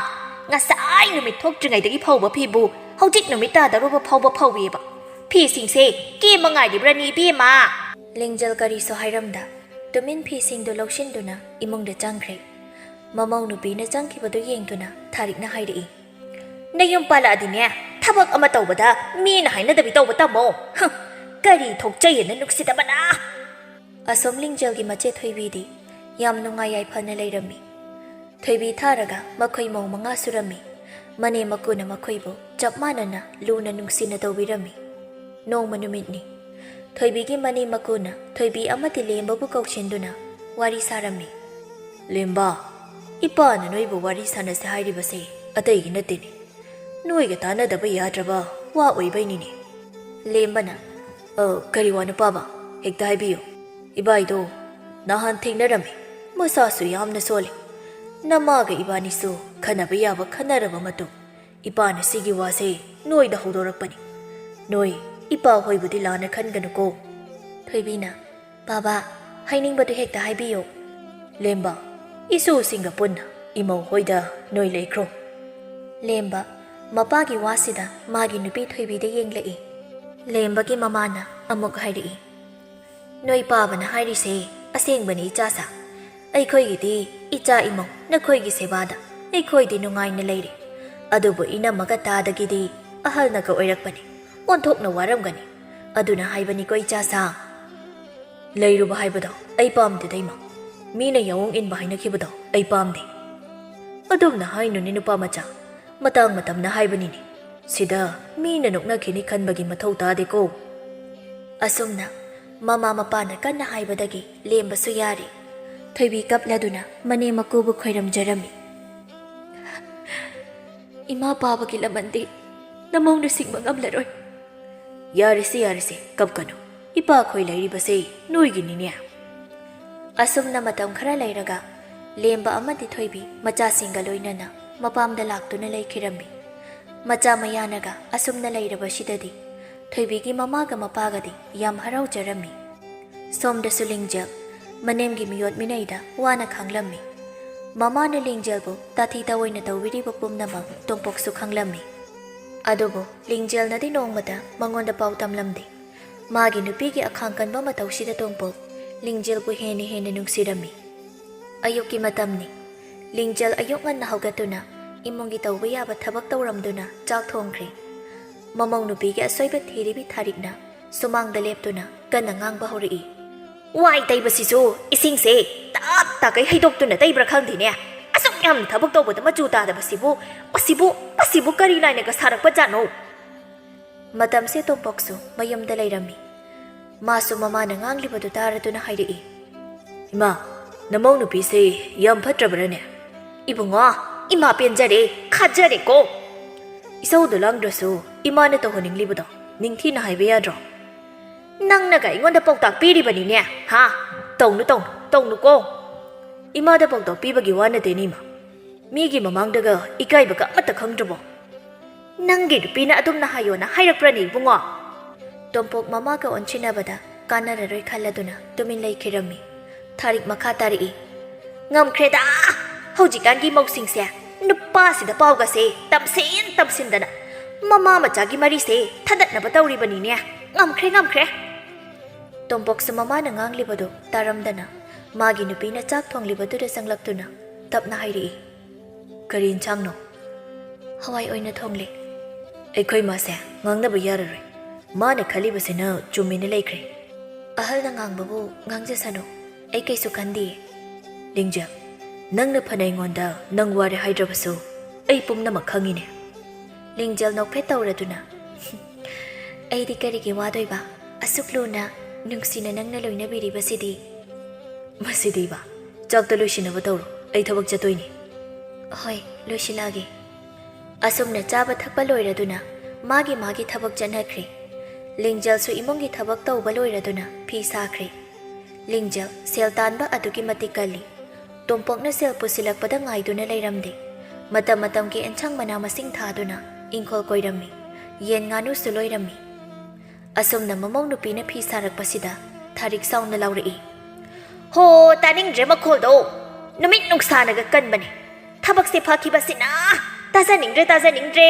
ꯉꯁꯥꯏ ꯅꯨꯃꯤꯠ ꯊꯣꯛꯇ꯭ꯔꯤꯉꯩꯗꯒꯤ ꯐꯧꯕ ꯐꯤꯕꯨ ꯍꯧꯖꯤꯛ ꯅꯨꯃꯤꯠ ꯇꯥꯗꯧꯔꯕ ꯐꯥꯎꯕ ꯐꯧꯏꯕ꯫ ꯐꯤꯁꯤꯡꯁꯦ ꯀꯦꯝꯕ ꯉꯥꯏꯔꯤꯕ꯭ꯔꯅꯤ, ꯏꯕꯦꯝꯃ?" ꯂꯤꯡꯖꯦꯜ ꯀꯔꯤꯁꯨ ꯍꯥꯏꯔꯝꯗ ꯇꯨꯃꯤꯟ ꯐꯤꯁꯤꯡꯗꯨ ꯂꯧꯁꯤꯟꯗꯨꯅ ꯏꯃꯨꯡꯗ ꯆꯪꯈ꯭ꯔꯦ꯫ ꯃꯃꯧ ꯅꯨꯄꯤꯅ ꯆꯪꯈꯤꯕꯗꯨ ꯌꯦꯡꯗꯨꯅ ꯊꯥꯔꯤꯛꯅ ꯍꯥꯏꯔꯛꯏ꯫ "ꯅꯌꯨꯝ ꯄꯥꯜꯂꯛꯑꯗꯤꯅꯦ, ꯊꯕꯛ ꯑꯃ ꯇꯧꯕꯗ ꯃꯤꯅ ꯍꯥꯏꯅꯗꯕꯤ ꯇꯧꯕ ꯇꯝꯃꯣ꯫ ꯍꯨꯝ, ꯀꯔꯤ ꯊꯣꯛꯆꯩꯌꯦꯅ ꯅꯨꯡꯁꯤꯗꯕꯅ!" ꯑꯁꯣꯝ ꯂꯤꯡꯖꯦꯜꯒꯤ ꯃꯆꯦ ꯊꯣꯏꯕꯤꯗꯤ ꯌꯥꯝ ꯅꯨꯡꯉꯥꯏ ꯌꯥꯏꯐꯅ ꯂꯩꯔꯝꯃꯤ꯫ ꯊꯣꯏꯕꯤ ꯊꯥꯔꯒ ꯃꯈꯣꯏ ꯃꯧ ꯃꯉꯥ ꯁꯨꯔꯝꯃꯤ꯫ ꯃꯅꯦꯝ ꯃꯀꯨꯅ ꯃꯈꯣꯏꯕꯨ ꯆꯞ ꯃꯥꯟꯅꯅ ꯂꯨꯅ ꯅꯨꯡꯁꯤꯅ ꯇꯧꯕꯤꯔꯝꯃꯤ꯫ ꯅꯣꯡꯃ ꯅꯨꯃꯤꯠꯅꯤ꯫ ꯊꯣꯏꯕꯤꯒꯤ ꯃꯅꯦꯝ ꯃꯀꯨꯅ ꯊꯣꯏꯕꯤ ꯑꯃꯗꯤ ꯂꯦꯝꯕꯕꯨ ꯀꯧꯁꯤꯟꯗꯨꯅ ꯋꯥꯔꯤ ꯁꯥꯔꯝꯃꯤ꯫ "ꯂꯦꯝꯕ, ꯏꯄꯥꯅ ꯅꯣꯏꯕꯨ ꯋꯥꯔꯤ ꯁꯥꯟꯅꯁꯦ ꯍꯥꯏꯔꯤꯕꯁꯦ ꯑꯇꯩꯒꯤ ꯅꯠꯇꯦꯅꯦ꯫ ꯅꯣꯏꯒ ꯇꯥꯟꯅꯗꯕ ꯌꯥꯗ꯭ꯔꯕ ꯋꯥ ꯑꯣꯏꯕꯩꯅꯤꯅꯦ꯫" ꯂꯦꯝꯕꯅ, "ꯑ, ꯀꯔꯤ ꯋꯥꯅꯣ ꯄꯥꯕ? ꯍꯦꯛꯇ ꯍꯥꯏꯕꯤꯌꯨ꯫" "ꯏꯕꯥꯏꯗꯣ ꯅꯍꯥꯟ ꯊꯦꯡꯅꯔꯝꯃꯤ꯫ ꯃꯁꯥꯁꯨ ꯌꯥꯝꯅ ꯁꯣꯜꯂꯤ꯫ ꯅꯃꯥꯒ ꯏꯕꯥꯅꯤꯁꯨ ꯈꯟꯅꯕ ꯌꯥꯕ ꯈꯟꯅꯔꯕ ꯃꯇꯨꯡ, ꯏꯄꯥꯅ ꯁꯤꯒꯤ ꯋꯥꯁꯦ ꯅꯣꯏꯗ ꯍꯧꯗꯣꯔꯛꯄꯅꯤ꯫ ꯅꯣꯏ ꯏꯄꯥ ꯍꯣꯏꯕꯨꯗꯤ ꯂꯥꯟꯅ ꯈꯟꯒꯅꯨꯀꯣ꯫" ꯊꯣꯏꯕꯤꯅ, "ꯕꯥꯕꯥ, ꯍꯥꯏꯅꯤꯡꯕꯗꯨ ꯍꯦꯛꯇ ꯍꯥꯏꯕꯤꯌꯨ꯫" ꯂꯦꯝꯕ, ꯏꯁꯨꯁꯤꯡꯒ ꯄꯨꯟꯅ ꯏꯃꯧ ꯍꯣꯏꯗ ꯅꯣꯏ ꯂꯩꯈ꯭ꯔꯣ꯫ ꯂꯦꯝꯕ, ꯃꯄꯥꯒꯤ ꯋꯥꯁꯤꯗ ꯃꯥꯒꯤ ꯅꯨꯄꯤ ꯊꯣꯏꯕꯤꯗ ꯌꯦꯡꯂꯛꯏ꯫ ꯂꯦꯝꯕꯒꯤ ꯃꯃꯥꯅ ꯑꯃꯨꯛ ꯍꯥꯏꯔꯛꯏ, ꯅꯣꯏ ꯄꯥꯕꯅ ꯍꯥꯏꯔꯤꯁꯦ ꯑꯁꯦꯡꯕꯅꯤ ꯏꯆꯥꯁꯥ꯫ ꯑꯩꯈꯣꯏꯒꯤꯗꯤ ꯏꯆꯥ ꯏꯃꯧ ꯅꯈꯣꯏꯒꯤ ꯁꯦꯕꯥꯗ ꯑꯩꯈꯣꯏꯗꯤ ꯅꯨꯡꯉꯥꯏꯅ ꯂꯩꯔꯦ꯫ ꯑꯗꯨꯕꯨ ꯏꯅꯝꯃꯒ ꯇꯥꯗꯒꯤꯗꯤ ꯑꯍꯜꯅꯒ ꯑꯣꯏꯔꯛꯄꯅꯤ, ꯑꯣꯟꯊꯣꯛꯅ ꯋꯥꯔꯝꯒꯅꯤ꯫ ꯑꯗꯨꯅ ꯍꯥꯏꯕꯅꯤꯀꯣ ꯏꯆꯥꯁꯥ꯫ ꯂꯩꯔꯨꯕ ꯍꯥꯏꯕꯗꯣ ꯑꯩ ꯄꯥꯝꯗꯦꯗ ꯏꯃꯥ꯫ ꯃꯤꯅ ꯌꯥꯑꯣꯡ ꯏꯟꯕ ꯍꯥꯏꯅꯈꯤꯕꯗꯣ ꯑꯩ ꯄꯥꯝꯗꯦ꯫ ꯑꯗꯨꯝꯅ ꯍꯥꯏꯅꯨꯅꯦ ꯅꯨꯄꯥ ꯃꯆꯥ, ꯃꯇꯥꯡ ꯃꯇꯝꯅ ꯍꯥꯏꯕꯅꯤꯅꯦ꯫ ꯁꯤꯗ ꯃꯤꯅ ꯅꯣꯛꯅꯈꯤꯅꯤ ꯈꯟꯕꯒꯤ ꯃꯊꯧ ꯇꯥꯗꯦꯀꯣ꯫ ꯑꯁꯨꯝꯅ ꯃꯃꯥ ꯃꯄꯥꯅ ꯀꯟꯅ ꯍꯥꯏꯕꯗꯒꯤ ꯂꯦꯝꯕꯁꯨ ꯌꯥꯔꯦ꯫ ꯊꯣꯏꯕꯤ ꯀꯞꯂꯗꯨꯅ ꯃꯅꯦꯝ ꯃꯀꯨꯕꯨ ꯈꯣꯏꯔꯝꯖꯔꯝꯃꯤ꯫ ꯏꯃꯥ ꯄꯥꯕꯒꯤ ꯂꯃꯟꯗꯤ ꯅꯃꯧꯅ ꯁꯤꯡꯕ ꯉꯝꯂꯔꯣꯏ꯫ ꯌꯥꯔꯦꯁꯦ, ꯌꯥꯔꯦꯁꯦ, ꯀꯞꯀꯅꯨ꯫ ꯏꯄꯥꯈꯣꯏ ꯂꯩꯔꯤꯕꯁꯦ ꯅꯣꯏꯒꯤꯅꯤꯅꯦ꯫ ꯑꯁꯨꯝꯅ ꯃꯇꯝ ꯈꯔ ꯂꯩꯔꯒ ꯂꯦꯝꯕ ꯑꯃꯗꯤ ꯊꯣꯏꯕꯤ ꯃꯆꯥꯁꯤꯡꯒ ꯂꯣꯏꯅꯅ ꯃꯄꯥꯝꯗ ꯂꯥꯛꯇꯨꯅ ꯂꯩꯈꯤꯔꯝꯃꯤ꯫ ꯃꯆꯥ ꯃꯌꯥꯅꯒ ꯑꯁꯨꯝꯅ ꯂꯩꯔꯕꯁꯤꯗꯗꯤ ꯊꯣꯏꯕꯤꯒꯤ ꯃꯃꯥꯒ ꯃꯄꯥꯒꯗꯤ ꯌꯥꯝ ꯍꯔꯥꯎꯖꯔꯝꯃꯤ꯫ ꯁꯣꯝꯗꯁꯨ ꯂꯤꯡꯖꯦꯜ ꯃꯅꯦꯝꯒꯤ ꯃꯤꯑꯣꯠ ꯃꯤꯅꯩꯗ ꯋꯥꯅ ꯈꯥꯡꯂꯝꯃꯤ꯫ ꯃꯃꯥꯅ ꯂꯤꯡꯖꯦꯜꯕꯨ ꯇꯥꯊꯤ ꯇꯥꯑꯣꯏꯅ ꯇꯧꯕꯤꯔꯤꯕ ꯄꯨꯝꯅꯃꯛ ꯇꯣꯝꯄꯣꯛꯁꯨ ꯈꯪꯂꯝꯃꯤ꯫ ꯑꯗꯨꯕꯨ ꯂꯤꯡꯖꯦꯜꯅꯗꯤ ꯅꯣꯡꯃꯇ ꯃꯉꯣꯟꯗ ꯄꯥꯎ ꯇꯝꯂꯝꯗꯦ꯫ ꯃꯥꯒꯤ ꯅꯨꯄꯤꯒꯤ ꯑꯈꯥꯡ ꯀꯟꯕ ꯃꯇꯧꯁꯤꯗ ꯇꯣꯝꯄꯣꯛ ꯂꯤꯡꯖꯦꯜꯕꯨ ꯍꯦꯟꯅ ꯍꯦꯟꯅ ꯅꯨꯡꯁꯤꯔꯝꯃꯤ꯫ ꯑꯌꯨꯛꯀꯤ ꯃꯇꯝꯅꯤ꯫ ꯂꯤꯡꯖꯦꯜ ꯑꯌꯨꯛ ꯉꯟꯅ ꯍꯧꯒꯠꯇꯨꯅ ꯏꯃꯨꯡꯒꯤ ꯇꯧꯕ ꯌꯥꯕ ꯊꯕꯛ ꯇꯧꯔꯝꯗꯨꯅ ꯆꯥꯛ ꯊꯣꯡꯈ꯭ꯔꯦ꯫ ꯃꯃꯧ ꯅꯨꯄꯤꯒꯤ ꯑꯁꯣꯏꯕ ꯊꯤꯔꯤꯕꯤ ꯊꯥꯔꯤꯛꯅ ꯁꯨꯃꯥꯡꯗ ꯂꯦꯞꯇꯨꯅ ꯀꯟꯅ ꯉꯥꯡꯕ ꯍꯧꯔꯛꯏ꯫ ꯋꯥꯏ ꯇꯩꯕꯁꯤꯁꯨ ꯏꯁꯤꯡꯁꯦ ꯇꯥꯛ ꯇꯥꯛꯀꯩ ꯍꯩꯗꯣꯛꯇꯨꯅ ꯇꯩꯕ꯭ꯔꯥ ꯈꯪꯗꯦꯅꯦ꯫ ꯑꯁꯨꯛ ꯌꯥꯝꯅ ꯊꯕꯛ ꯇꯧꯕꯗ ꯃꯆꯨ ꯇꯥꯗꯕꯁꯤꯕꯨ, ꯃꯁꯤꯕꯨ, ꯃꯁꯤꯕꯨ ꯀꯔꯤ ꯂꯥꯏꯅꯒ ꯁꯥꯔꯛꯄ ꯖꯥꯠꯅꯣ? ꯃꯇꯝꯁꯦ ꯇꯣꯝꯄꯣꯛꯁꯨ ꯃꯌꯨꯝꯗ ꯂꯩꯔꯝꯃꯤ꯫ ꯃꯥꯁꯨ ꯃꯃꯥꯅ ꯉꯥꯡꯂꯤꯕꯗꯨ ꯇꯥꯔꯗꯨꯅ ꯍꯥꯏꯔꯛꯏ, ꯏꯃꯥ, ꯅꯃꯧ ꯅꯨꯄꯤꯁꯦ ꯌꯥꯝ ꯐꯠꯇ꯭ꯔꯕ꯭ꯔꯅꯦ? ꯏꯕꯨꯡꯉꯣ, ꯏꯃꯥ ꯄꯦꯟꯖꯔꯦ, ꯈꯥꯖꯔꯦꯀꯣ꯫ ꯏꯁꯧꯗꯣ ꯂꯥꯡꯗ꯭ꯔꯁꯨ ꯏꯃꯥꯅ ꯇꯧꯍꯟꯅꯤꯡꯂꯤꯕꯗꯣ ꯅꯤꯡꯊꯤꯅ ꯍꯥꯏꯕ ꯌꯥꯗ꯭ꯔꯣ? ꯅꯪꯅꯒ ꯑꯩꯉꯣꯟꯗ ꯄꯥꯎꯇꯥꯛ ꯄꯤꯔꯤꯕꯅꯤꯅꯦ, ꯍꯥ? ꯇꯧꯅꯨ, ꯇꯧꯅꯨ, ꯇꯧꯅꯨꯀꯣ꯫ ꯏꯃꯥꯗ ꯄꯥꯎꯇꯥꯛ ꯄꯤꯕꯒꯤ ꯋꯥ ꯅꯠꯇꯦꯅꯦ, ꯏꯃꯥ꯫ ꯃꯤꯒꯤ ꯃꯃꯥꯡꯗꯒ ꯏꯀꯥꯏꯕꯒ ꯑꯃꯠꯇ ꯈꯪꯗ꯭ꯔꯕꯣ? ꯅꯪꯒꯤ ꯅꯨꯄꯤꯅ ꯑꯗꯨꯝꯅ ꯍꯥꯏꯌꯣꯅ ꯍꯥꯏꯔꯛꯄ꯭ꯔꯅꯦ, ꯏꯕꯨꯡꯉꯣ? ꯇꯣꯝꯄꯣꯛ ꯃꯃꯥꯒ ꯑꯣꯟꯁꯤꯟꯅꯕꯗ ꯀꯥꯟꯅꯔꯔꯣꯏ ꯈꯜꯂꯗꯨꯅ ꯇꯨꯃꯤꯟ ꯂꯩꯈꯤꯔꯝꯃꯤ꯫ ꯊꯥꯔꯤꯛ ꯃꯈꯥ ꯇꯥꯔꯛꯏ꯫ ꯉꯝꯈ꯭ꯔꯦꯗ! ꯍꯧꯖꯤꯛꯀꯥꯟꯒꯤ ꯃꯧꯁꯤꯡꯁꯦ ꯅꯨꯄꯥꯁꯤꯗ ꯄꯥꯎꯒꯁꯦ ꯇꯝꯁꯤꯟ ꯇꯝꯁꯤꯟꯗꯅ ꯃꯃꯥ ꯃꯆꯥꯒꯤ ꯃꯔꯤꯁꯦ ꯊꯗꯠꯅꯕ ꯇꯧꯔꯤꯕꯅꯤꯅꯦ꯫ ꯉꯝꯈ꯭ꯔꯦ, ꯉꯝꯈ꯭ꯔꯦ꯫ ꯇꯣꯝꯄꯣꯛꯁꯨ ꯃꯃꯥꯅ ꯉꯥꯡꯂꯤꯕꯗꯨ ꯇꯥꯔꯝꯗꯅ ꯃꯥꯒꯤ ꯅꯨꯄꯤꯅ ꯆꯥꯛ ꯊꯣꯡꯂꯤꯕꯗꯨꯗ ꯆꯪꯂꯛꯇꯨꯅ ꯇꯞꯅ ꯍꯥꯏꯔꯛꯏ, "ꯀꯔꯤ ꯏꯟꯁꯥꯡꯅꯣ?" "ꯍꯋꯥꯏ ꯑꯣꯏꯅ ꯊꯣꯡꯂꯦ꯫" ꯑꯩꯈꯣꯏ ꯃꯥꯁꯦ ꯉꯥꯡꯅꯕ ꯌꯥꯔꯔꯣꯏ꯫ ꯃꯥꯅ ꯈꯜꯂꯤꯕꯁꯤꯅ ꯆꯨꯝꯃꯤꯅ ꯂꯩꯈ꯭ꯔꯦ꯫ "ꯑꯍꯜꯅ ꯉꯥꯡꯕꯕꯨ ꯉꯥꯡꯖꯁꯅꯨ, ꯑꯩ ꯀꯩꯁꯨ ꯈꯟꯗꯤꯌꯦ꯫" "ꯂꯤꯡꯖꯦꯜ, ꯅꯪꯅ ꯐꯅ ꯑꯩꯉꯣꯟꯗ ꯅꯪ ꯋꯥꯔꯦ ꯍꯥꯏꯗ꯭ꯔꯕꯁꯨ ꯑꯩ ꯄꯨꯝꯅꯃꯛ ꯈꯪꯉꯤꯅꯦ꯫" ꯂꯤꯡꯖꯦꯜ ꯅꯣꯛꯐꯦꯠ ꯇꯧꯔꯗꯨꯅ, "ꯑꯩꯗꯤ ꯀꯔꯤꯒꯤ ꯋꯥꯗꯣꯏꯕ? ꯑꯁꯨꯛ ꯂꯨꯅ, ꯅꯨꯡꯁꯤꯅ ꯅꯪꯅ ꯂꯣꯏꯅꯕꯤꯔꯤꯕꯁꯤꯗꯤ꯫" "ꯃꯁꯤꯗꯤꯕ, ꯆꯥꯛꯇ ꯂꯣꯏꯁꯤꯟꯅꯕ ꯇꯧꯔꯣ, ꯑꯩ ꯊꯕꯛ ꯆꯠꯇꯣꯏꯅꯤ꯫" "ꯍꯣꯏ, ꯂꯣꯏꯁꯤꯜꯂꯛꯑꯒꯦ꯫" ꯑꯁꯨꯝꯅ ꯆꯥꯕ ꯊꯛꯄ ꯂꯣꯏꯔꯗꯨꯅ ꯃꯥꯒꯤ ꯃꯥꯒꯤ ꯊꯕꯛ ꯆꯠꯅꯈ꯭ꯔꯦ꯫ ꯂꯤꯡꯖꯦꯜꯁꯨ ꯏꯃꯨꯡꯒꯤ ꯊꯕꯛ ꯇꯧꯕ ꯂꯣꯏꯔꯗꯨꯅ ꯐꯤ ꯁꯥꯈ꯭ꯔꯦ꯫ ꯂꯤꯡꯖꯦꯜ ꯁꯦꯜ ꯇꯥꯟꯕ ꯑꯗꯨꯛꯀꯤ ꯃꯇꯤꯛ ꯀꯜꯂꯤ꯫ ꯇꯣꯝꯄꯣꯛꯅ ꯁꯦꯜ ꯄꯨꯁꯤꯜꯂꯛꯄꯗ ꯉꯥꯏꯗꯨꯅ ꯂꯩꯔꯝꯗꯦ꯫ ꯃꯇꯝ ꯃꯇꯝꯒꯤ ꯑꯦꯟꯁꯥꯡ ꯃꯅꯥ ꯃꯁꯤꯡ ꯊꯥꯗꯨꯅ ꯏꯪꯈꯣꯜ ꯀꯣꯏꯔꯝꯃꯤ꯫ ꯌꯦꯟ ꯉꯥꯅꯨꯁꯨ ꯂꯣꯏꯔꯝꯃꯤ꯫ ꯑꯁꯨꯝꯅ ꯃꯃꯧ ꯅꯨꯄꯤꯅ ꯐꯤ ꯁꯥꯔꯛꯄꯁꯤꯗ ꯊꯥꯔꯤꯛ ꯁꯥꯎꯅ ꯂꯥꯎꯔꯛꯏ, "ꯍꯣ, ꯇꯥꯅꯤꯡꯗ꯭ꯔꯦ ꯃꯈꯣꯜꯗꯣ! ꯅꯨꯃꯤꯠ ꯅꯨꯡꯁꯥꯅꯒ ꯀꯟꯕꯅꯦ꯫ ꯊꯕꯛꯁꯦ ꯐꯈꯤꯕꯁꯤꯅ! ꯇꯥꯖꯅꯤꯡꯗ꯭ꯔꯦ, ꯇꯥꯖꯅꯤꯡꯗ꯭ꯔꯦ!"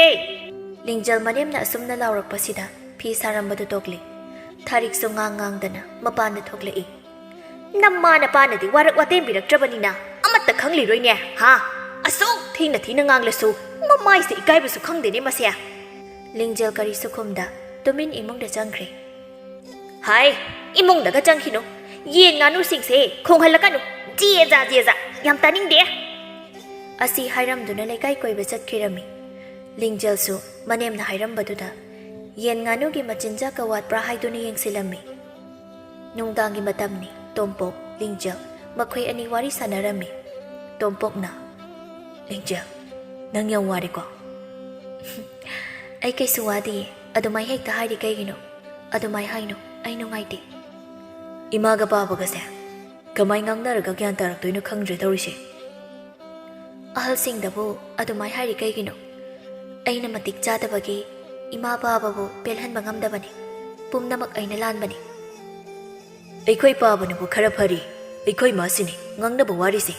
ꯂꯤꯡꯖꯦꯜ ꯃꯅꯦꯝꯅ ꯑꯁꯨꯝꯅ ꯂꯥꯎꯔꯛꯄꯁꯤꯗ ꯐꯤ ꯁꯥꯔꯝꯕꯗꯨ ꯇꯣꯛꯂꯦ꯫ ꯊꯥꯔꯤꯛꯁꯨ ꯉꯥꯡ ꯉꯥꯡꯗꯅ ꯃꯄꯥꯟꯗ ꯊꯣꯛꯂꯛꯏ꯫ "ꯅꯃꯥ ꯅꯄꯥꯅꯗꯤ ꯋꯥꯔꯛ ꯋꯥꯇꯦꯝꯕꯤꯔꯛꯇ꯭ꯔꯕꯅꯤꯅ ꯑꯃꯠꯇ ꯈꯪꯂꯤꯔꯣꯏꯅꯦ, ꯍꯥ? ꯑꯁꯨꯛ ꯊꯤꯅ ꯊꯤꯅ ꯉꯥꯡꯂꯁꯨ ꯃꯃꯥꯏꯁꯦ ꯏꯀꯥꯏꯕꯁꯨ ꯈꯪꯗꯦꯅꯦ ꯃꯁꯦ!" ꯂꯤꯡꯖꯦꯜ ꯀꯔꯤꯁꯨ ꯈꯨꯝꯗ ꯇꯨꯃꯤꯟ ꯏꯃꯨꯡꯗ ꯆꯪꯈ꯭ꯔꯦ꯫ "ꯍꯥꯏ, ꯏꯃꯨꯡꯗꯒ ꯆꯪꯈꯤꯅꯨ꯫ ꯌꯦꯟ ꯉꯥꯅꯨꯁꯤꯡꯁꯦ ꯈꯣꯡꯍꯜꯂꯛꯀꯅꯨ꯫ ꯖꯦꯖꯥ, ꯖꯦꯖꯥ, ꯌꯥꯝ ꯇꯥꯅꯤꯡꯗꯦ!" ꯑꯁꯤ ꯍꯥꯏꯔꯝꯗꯨꯅ ꯂꯩꯀꯥꯏ ꯀꯣꯏꯕ ꯆꯠꯈꯤꯔꯝꯃꯤ꯫ ꯂꯤꯡꯖꯦꯜꯁꯨ ꯃꯅꯦꯝꯅ ꯍꯥꯏꯔꯝꯕꯗꯨꯗ ꯌꯦꯟ ꯉꯥꯅꯨꯒꯤ ꯃꯆꯤꯟꯖꯥꯛꯀ ꯋꯥꯠꯄ꯭ꯔꯥ ꯍꯥꯏꯗꯨꯅ ꯌꯦꯡꯁꯤꯜꯂꯝꯃꯤ꯫ ꯅꯨꯡꯗꯥꯡꯒꯤ ꯃꯇꯝꯅꯤ꯫ ꯇꯣꯝꯄꯣꯛ, ꯂꯤꯡꯖꯦꯜ ꯃꯈꯣꯏ ꯑꯅꯤ ꯋꯥꯔꯤ ꯁꯥꯟꯅꯔꯝꯃꯤ꯫ ꯇꯣꯝꯄꯣꯛꯅ, "ꯂꯤꯡꯖꯦꯜ, ꯅꯪ ꯌꯥꯝ ꯋꯥꯔꯦꯀꯣ?" "ꯑꯩ ꯀꯩꯁꯨ ꯋꯥꯗꯤꯌꯦ꯫ ꯑꯗꯨꯃꯥꯏ ꯍꯦꯛꯇ ꯍꯥꯏꯔꯤ ꯀꯩꯒꯤꯅꯣ? ꯑꯗꯨꯃꯥꯏ ꯍꯥꯏꯅꯣ, ꯑꯩ ꯅꯨꯡꯉꯥꯏꯇꯦ꯫" "ꯏꯃꯥꯒ ꯄꯥꯕꯒꯁꯦ ꯀꯃꯥꯏ ꯉꯥꯡꯅꯔꯒ ꯒ꯭ꯌꯥꯟ ꯇꯥꯔꯛꯇꯣꯏꯅꯣ ꯈꯪꯗ꯭ꯔꯦ ꯇꯧꯔꯤꯁꯦ꯫" "ꯑꯍꯜꯁꯤꯡꯗꯕꯨ ꯑꯗꯨꯃꯥꯏ ꯍꯥꯏꯔꯤ ꯀꯩꯒꯤꯅꯣ? ꯑꯩꯅ ꯃꯇꯤꯛ ꯆꯥꯗꯕꯒꯤ ꯏꯃꯥ ꯄꯥꯕꯕꯨ ꯄꯦꯜꯍꯟꯕ ꯉꯝꯗꯕꯅꯤ꯫ ꯄꯨꯝꯅꯃꯛ ꯑꯩꯅ ꯂꯥꯟꯕꯅꯤ꯫" "ꯑꯩꯈꯣꯏ ꯄꯥꯕꯅꯕꯨ ꯈꯔ ꯐꯔꯤ꯫ ꯑꯩꯈꯣꯏ ꯃꯥꯁꯤꯅꯤ ꯉꯥꯡꯅꯕ ꯋꯥꯔꯤꯁꯦ꯫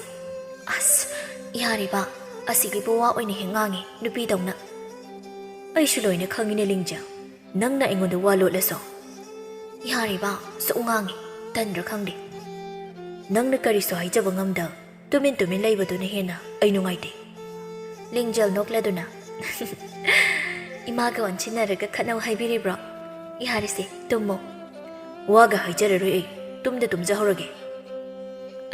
"ꯌꯥꯔꯤꯕ, ꯑꯁꯤꯒꯤꯕꯨ ꯋꯥ ꯑꯣꯏꯅ ꯍꯦꯛ ꯉꯥꯡꯉꯤ, ꯅꯨꯄꯤꯗꯧꯅ?" "ꯑꯩꯁꯨ ꯂꯣꯏꯅ ꯈꯪꯉꯤꯅꯦ ꯂꯤꯡꯖꯦꯜ, ꯅꯪꯅ ꯑꯩꯉꯣꯟꯗ ꯋꯥ ꯂꯣꯠꯂꯁꯨ꯫" "ꯌꯥꯔꯤꯕ, ꯁꯨꯛ ꯉꯥꯡꯉꯤ, ꯇꯟꯗ꯭ꯔꯥ ꯈꯪꯗꯦ꯫ ꯅꯪꯅ ꯀꯔꯤꯁꯨ ꯍꯥꯏꯖꯕ ꯉꯝꯗ ꯇꯨꯃꯤꯟ ꯇꯨꯃꯤꯟ ꯂꯩꯕꯗꯨꯅ ꯍꯦꯟꯅ ꯑꯩ ꯅꯨꯡꯉꯥꯏꯇꯦ꯫" ꯂꯤꯡꯖꯦꯜ ꯅꯣꯛꯂꯗꯨꯅ, "ꯏꯃꯥꯒ ꯑꯣꯟꯁꯤꯟꯅꯔꯒ ꯈꯠꯅꯧ ꯍꯥꯏꯕꯤꯔꯤꯕ꯭ꯔꯣ? ꯌꯥꯔꯦꯁꯦ, ꯇꯨꯝꯃꯣ꯫" "ꯋꯥꯒ ꯍꯥꯏꯖꯔꯔꯣꯏ ꯑꯩ, ꯇꯨꯝꯗ ꯇꯨꯝꯖꯍꯧꯔꯒꯦ꯫"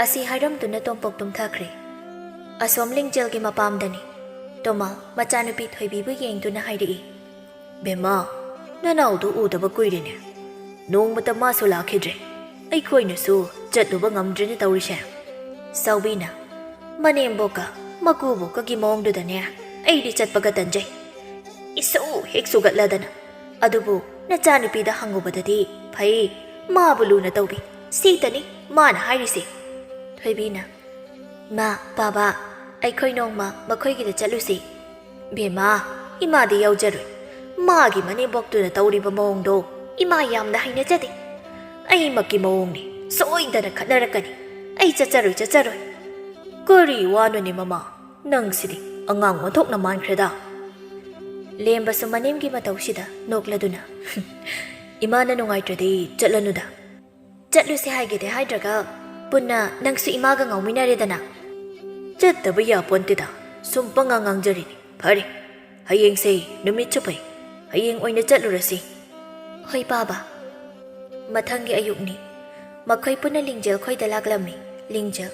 ꯑꯁꯤ ꯍꯥꯏꯔꯝꯗꯨꯅ ꯇꯣꯝꯄꯣꯛ ꯇꯨꯝꯊꯈ꯭ꯔꯦ꯫ ꯑꯁꯣꯝ ꯂꯤꯡꯖꯦꯜꯒꯤ ꯃꯄꯥꯝꯗꯅꯤ꯫ ꯇꯣꯃꯥ ꯃꯆꯥꯅꯨꯄꯤ ꯊꯣꯏꯕꯤꯕꯨ ꯌꯦꯡꯗꯨꯅ ꯍꯥꯏꯔꯛꯏ, "ꯕꯦꯝꯃ, ꯅꯅꯥꯎꯗꯨ ꯎꯗꯕ ꯀꯨꯏꯔꯦꯅꯦ꯫ ꯅꯣꯡꯃꯇ ꯃꯥꯁꯨ ꯂꯥꯛꯈꯤꯗ꯭ꯔꯦ꯫ ꯑꯩꯈꯣꯏꯅꯁꯨ ꯆꯠꯂꯨꯕ ꯉꯝꯗ꯭ꯔꯦꯅꯦ ꯇꯧꯔꯤꯁꯦ꯫" ꯆꯥꯎꯕꯤꯅ, "ꯃꯅꯦꯝꯕꯣꯛꯀ ꯃꯀꯨꯕꯣꯛꯀꯒꯤ ꯃꯑꯣꯡꯗꯨꯗꯅꯦ ꯑꯩꯗꯤ ꯆꯠꯄꯒ ꯇꯟꯖꯩ꯫ ꯏꯁꯧ ꯍꯦꯛ ꯁꯨꯒꯠꯂꯗꯅ꯫ ꯑꯗꯨꯕꯨ ꯅꯆꯥꯅꯨꯄꯤꯗ ꯍꯪꯉꯨꯕꯗꯗꯤ ꯐꯩ, ꯃꯥꯕꯨ ꯂꯨꯅ ꯇꯧꯕꯤ꯫ ꯁꯤꯇꯅꯤ ꯃꯥꯅ ꯍꯥꯏꯔꯤꯁꯦ꯫" ꯊꯣꯏꯕꯤꯅ, "ꯃꯥ, ꯄꯥꯕ, ꯑꯩꯈꯣꯏ ꯅꯣꯡꯃ ꯃꯈꯣꯏꯒꯤꯗ ꯆꯠꯂꯨꯁꯤ꯫" "ꯕꯦꯝꯃ, ꯏꯃꯥꯗꯤ ꯌꯥꯎꯖꯔꯣꯏ꯫ ꯃꯥꯒꯤ ꯃꯅꯦꯝꯕꯣꯛꯇꯨꯅ ꯇꯧꯔꯤꯕ ꯃꯑꯣꯡꯗꯣ ꯏꯃꯥ ꯌꯥꯝꯅ ꯍꯩꯅꯖꯗꯦ꯫ ꯑꯩꯃꯛꯀꯤ ꯃꯑꯣꯡꯅꯤ, ꯁꯣꯏꯗꯅ ꯈꯠꯅꯔꯛꯀꯅꯤ꯫ ꯑꯩ ꯆꯠꯆꯔꯣꯏ, ꯆꯠꯆꯔꯣꯏ꯫" "ꯀꯔꯤ ꯋꯥꯅꯣꯅꯦ ꯃꯃꯥ, ꯅꯪꯁꯤꯗꯤ ꯑꯉꯥꯡ ꯑꯣꯟꯊꯣꯛꯅ ꯃꯥꯟꯈ꯭ꯔꯦꯗ꯫" ꯂꯦꯝꯕꯁꯨ ꯃꯅꯦꯝꯒꯤ ꯃꯇꯧꯁꯤꯗ ꯅꯣꯛꯂꯗꯨꯅ, "ꯏꯃꯥꯅ ꯅꯨꯡꯉꯥꯏꯇ꯭ꯔꯗꯤ ꯆꯠꯂꯅꯨꯗ꯫" "ꯆꯠꯂꯨꯁꯦ ꯍꯥꯏꯒꯦꯗꯤ ꯍꯥꯏꯗ꯭ꯔꯒ ꯄꯨꯟꯅ ꯅꯪꯁꯨ ꯏꯃꯥꯒ ꯉꯥꯎꯃꯤꯟꯅꯔꯦꯗꯅ꯫" "ꯆꯠꯇꯕ ꯌꯥꯄꯣꯟꯇꯦꯗ, ꯁꯨꯝ ꯄꯉꯥꯡ ꯉꯥꯡꯖꯔꯤꯅꯤ꯫ ꯐꯔꯦ, ꯍꯌꯦꯡꯁꯦ ꯅꯨꯃꯤꯠꯁꯨ ꯐꯩ, ꯍꯌꯦꯡ ꯑꯣꯏꯅ ꯆꯠꯂꯨꯔꯁꯤ꯫" "ꯍꯣꯏ ꯄꯥꯕ꯫" ꯃꯊꯪꯒꯤ ꯑꯌꯨꯛꯅꯤ꯫ ꯃꯈꯣꯏ ꯄꯨꯟꯅ ꯂꯤꯡꯖꯦꯜ ꯈꯣꯏꯗ ꯂꯥꯛꯂꯝꯃꯤ꯫ ꯂꯤꯡꯖꯦꯜ,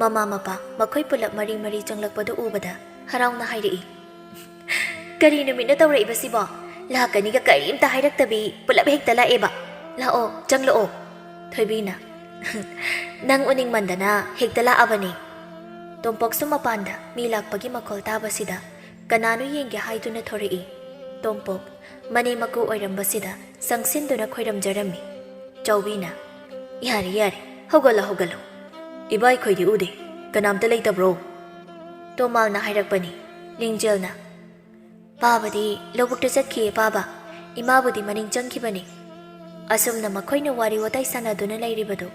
ꯃꯃꯥ ꯃꯄꯥ ꯃꯈꯣꯏ ꯄꯨꯂꯞ ꯃꯔꯤ ꯃꯔꯤ ꯆꯪꯂꯛꯄꯗꯨ ꯎꯕꯗ ꯍꯔꯥꯎꯅ ꯍꯥꯏꯔꯛꯏ, "ꯀꯔꯤ ꯅꯨꯃꯤꯠꯅꯣ ꯇꯧꯔꯛꯏꯕꯁꯤꯕꯣ? ꯂꯥꯛꯀꯅꯤꯒ ꯀꯔꯤꯝꯇ ꯍꯥꯏꯔꯛꯇꯕꯤ ꯄꯨꯂꯞ ꯍꯦꯛꯇ ꯂꯥꯛꯑꯦꯕ꯫ ꯂꯥꯛꯑꯣ, ꯆꯪꯂꯛꯑꯣ꯫" ꯊꯣꯏꯕꯤꯅ, "ꯅꯪ ꯎꯅꯤꯡꯃꯟꯗꯅ ꯍꯦꯛꯇ ꯂꯥꯛꯑꯕꯅꯤ꯫" ꯇꯣꯝꯄꯣꯛꯁꯨ ꯃꯄꯥꯟꯗ ꯃꯤ ꯂꯥꯛꯄꯒꯤ ꯃꯈꯣꯜ ꯇꯥꯕꯁꯤꯗ ꯀꯅꯥꯅꯣ ꯌꯦꯡꯒꯦ ꯍꯥꯏꯗꯨꯅ ꯊꯣꯔꯛꯏ꯫ ꯇꯣꯝꯄꯣꯛ ꯃꯅꯦꯝ ꯃꯀꯨ ꯑꯣꯏꯔꯝꯕꯁꯤꯗ ꯆꯪꯁꯤꯟꯗꯨꯅ ꯈꯣꯏꯔꯝꯖꯔꯝꯃꯤ꯫ ꯆꯥꯎꯕꯤꯅ, "ꯌꯥꯔꯦ, ꯌꯥꯔꯦ, ꯍꯧꯒꯠꯂꯣ, ꯍꯧꯒꯠꯂꯣ꯫ ꯏꯕꯥꯏꯈꯣꯏꯗꯤ ꯎꯗꯦ, ꯀꯅꯥꯝꯇ ꯂꯩꯇꯕ꯭ꯔꯣ?" ꯇꯣꯃꯥꯜꯅ ꯍꯥꯏꯔꯛꯄꯅꯤ꯫ ꯂꯤꯡꯖꯦꯜꯅ, "ꯄꯥꯕꯗꯤ ꯂꯧꯕꯨꯛꯇ ꯆꯠꯈꯤꯌꯦ ꯄꯥꯕ, ꯏꯃꯥꯕꯨꯗꯤ ꯃꯅꯤꯡ ꯆꯪꯈꯤꯕꯅꯤ꯫" ꯑꯁꯨꯝꯅ ꯃꯈꯣꯏꯅ ꯋꯥꯔꯤ ꯋꯥꯇꯥꯏ ꯁꯥꯟꯅꯗꯨꯅ ꯂꯩꯔꯤꯕꯗꯨ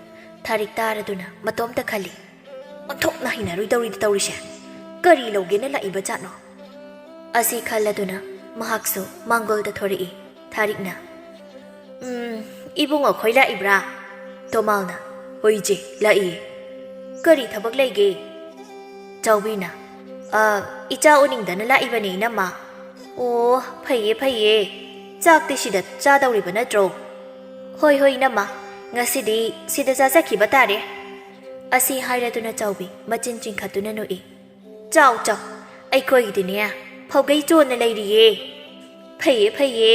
ꯊꯥꯔꯤꯛ ꯇꯥꯔꯗꯨꯅ ꯃꯇꯣꯝꯇ ꯈꯜꯂꯤ, "ꯑꯣꯟꯊꯣꯛꯅ ꯍꯩꯅꯔꯣꯏꯗꯧꯔꯤꯗ ꯇꯧꯔꯤꯁꯦ꯫ ꯀꯔꯤ ꯂꯧꯒꯦꯅ ꯂꯥꯛꯏꯕ ꯖꯥꯠꯅꯣ? ꯑꯁꯤ ꯈꯜꯂꯗꯨꯅ ꯃꯍꯥꯛꯁꯨ ꯃꯥꯡꯒꯣꯜꯗ ꯊꯣꯔꯛꯏ꯫ ꯊꯥꯔꯤꯛꯅ, "ꯎꯝ, ꯏꯕꯨꯡꯉꯣ ꯈꯣꯏ ꯂꯥꯛꯏꯕ꯭ꯔꯥ?" ꯇꯣꯃꯥꯜꯅ, "ꯍꯣꯏ ꯏꯆꯦ, ꯂꯥꯛꯏꯌꯦ꯫" "ꯀꯔꯤ ꯊꯕꯛ ꯂꯩꯒꯦ?" ꯆꯥꯎꯕꯤꯅ, "ꯑ, ꯏꯆꯥ ꯎꯅꯤꯡꯗꯅ ꯂꯥꯛꯏꯕꯅꯦ, ꯏꯅꯝꯃ꯫" "ꯑꯣ, ꯐꯩꯌꯦ, ꯐꯩꯌꯦ꯫ ꯆꯥꯛꯇꯤ ꯁꯤꯗ ꯆꯥꯗꯧꯔꯤꯕ ꯅꯠꯇ꯭ꯔꯣ?" "ꯍꯣꯏ, ꯍꯣꯏ, ꯏꯅꯝꯃ, ꯉꯁꯤꯗꯤ ꯁꯤꯗ ꯆꯥꯖꯈꯤꯕ ꯇꯥꯔꯦ꯫" ꯑꯁꯤ ꯍꯥꯏꯔꯗꯨꯅ ꯆꯥꯎꯕꯤ ꯃꯆꯤꯟ ꯆꯤꯡꯈꯠꯇꯨꯅ ꯅꯣꯛꯏ꯫ "ꯆꯥꯎ, ꯆꯥꯎ, ꯑꯩꯈꯣꯏꯒꯤꯗꯤꯅꯦ, ꯐꯧꯒꯩ ꯆꯣꯟꯅ ꯂꯩꯔꯤꯌꯦ꯫" "ꯐꯩꯌꯦ, ꯐꯩꯌꯦ꯫"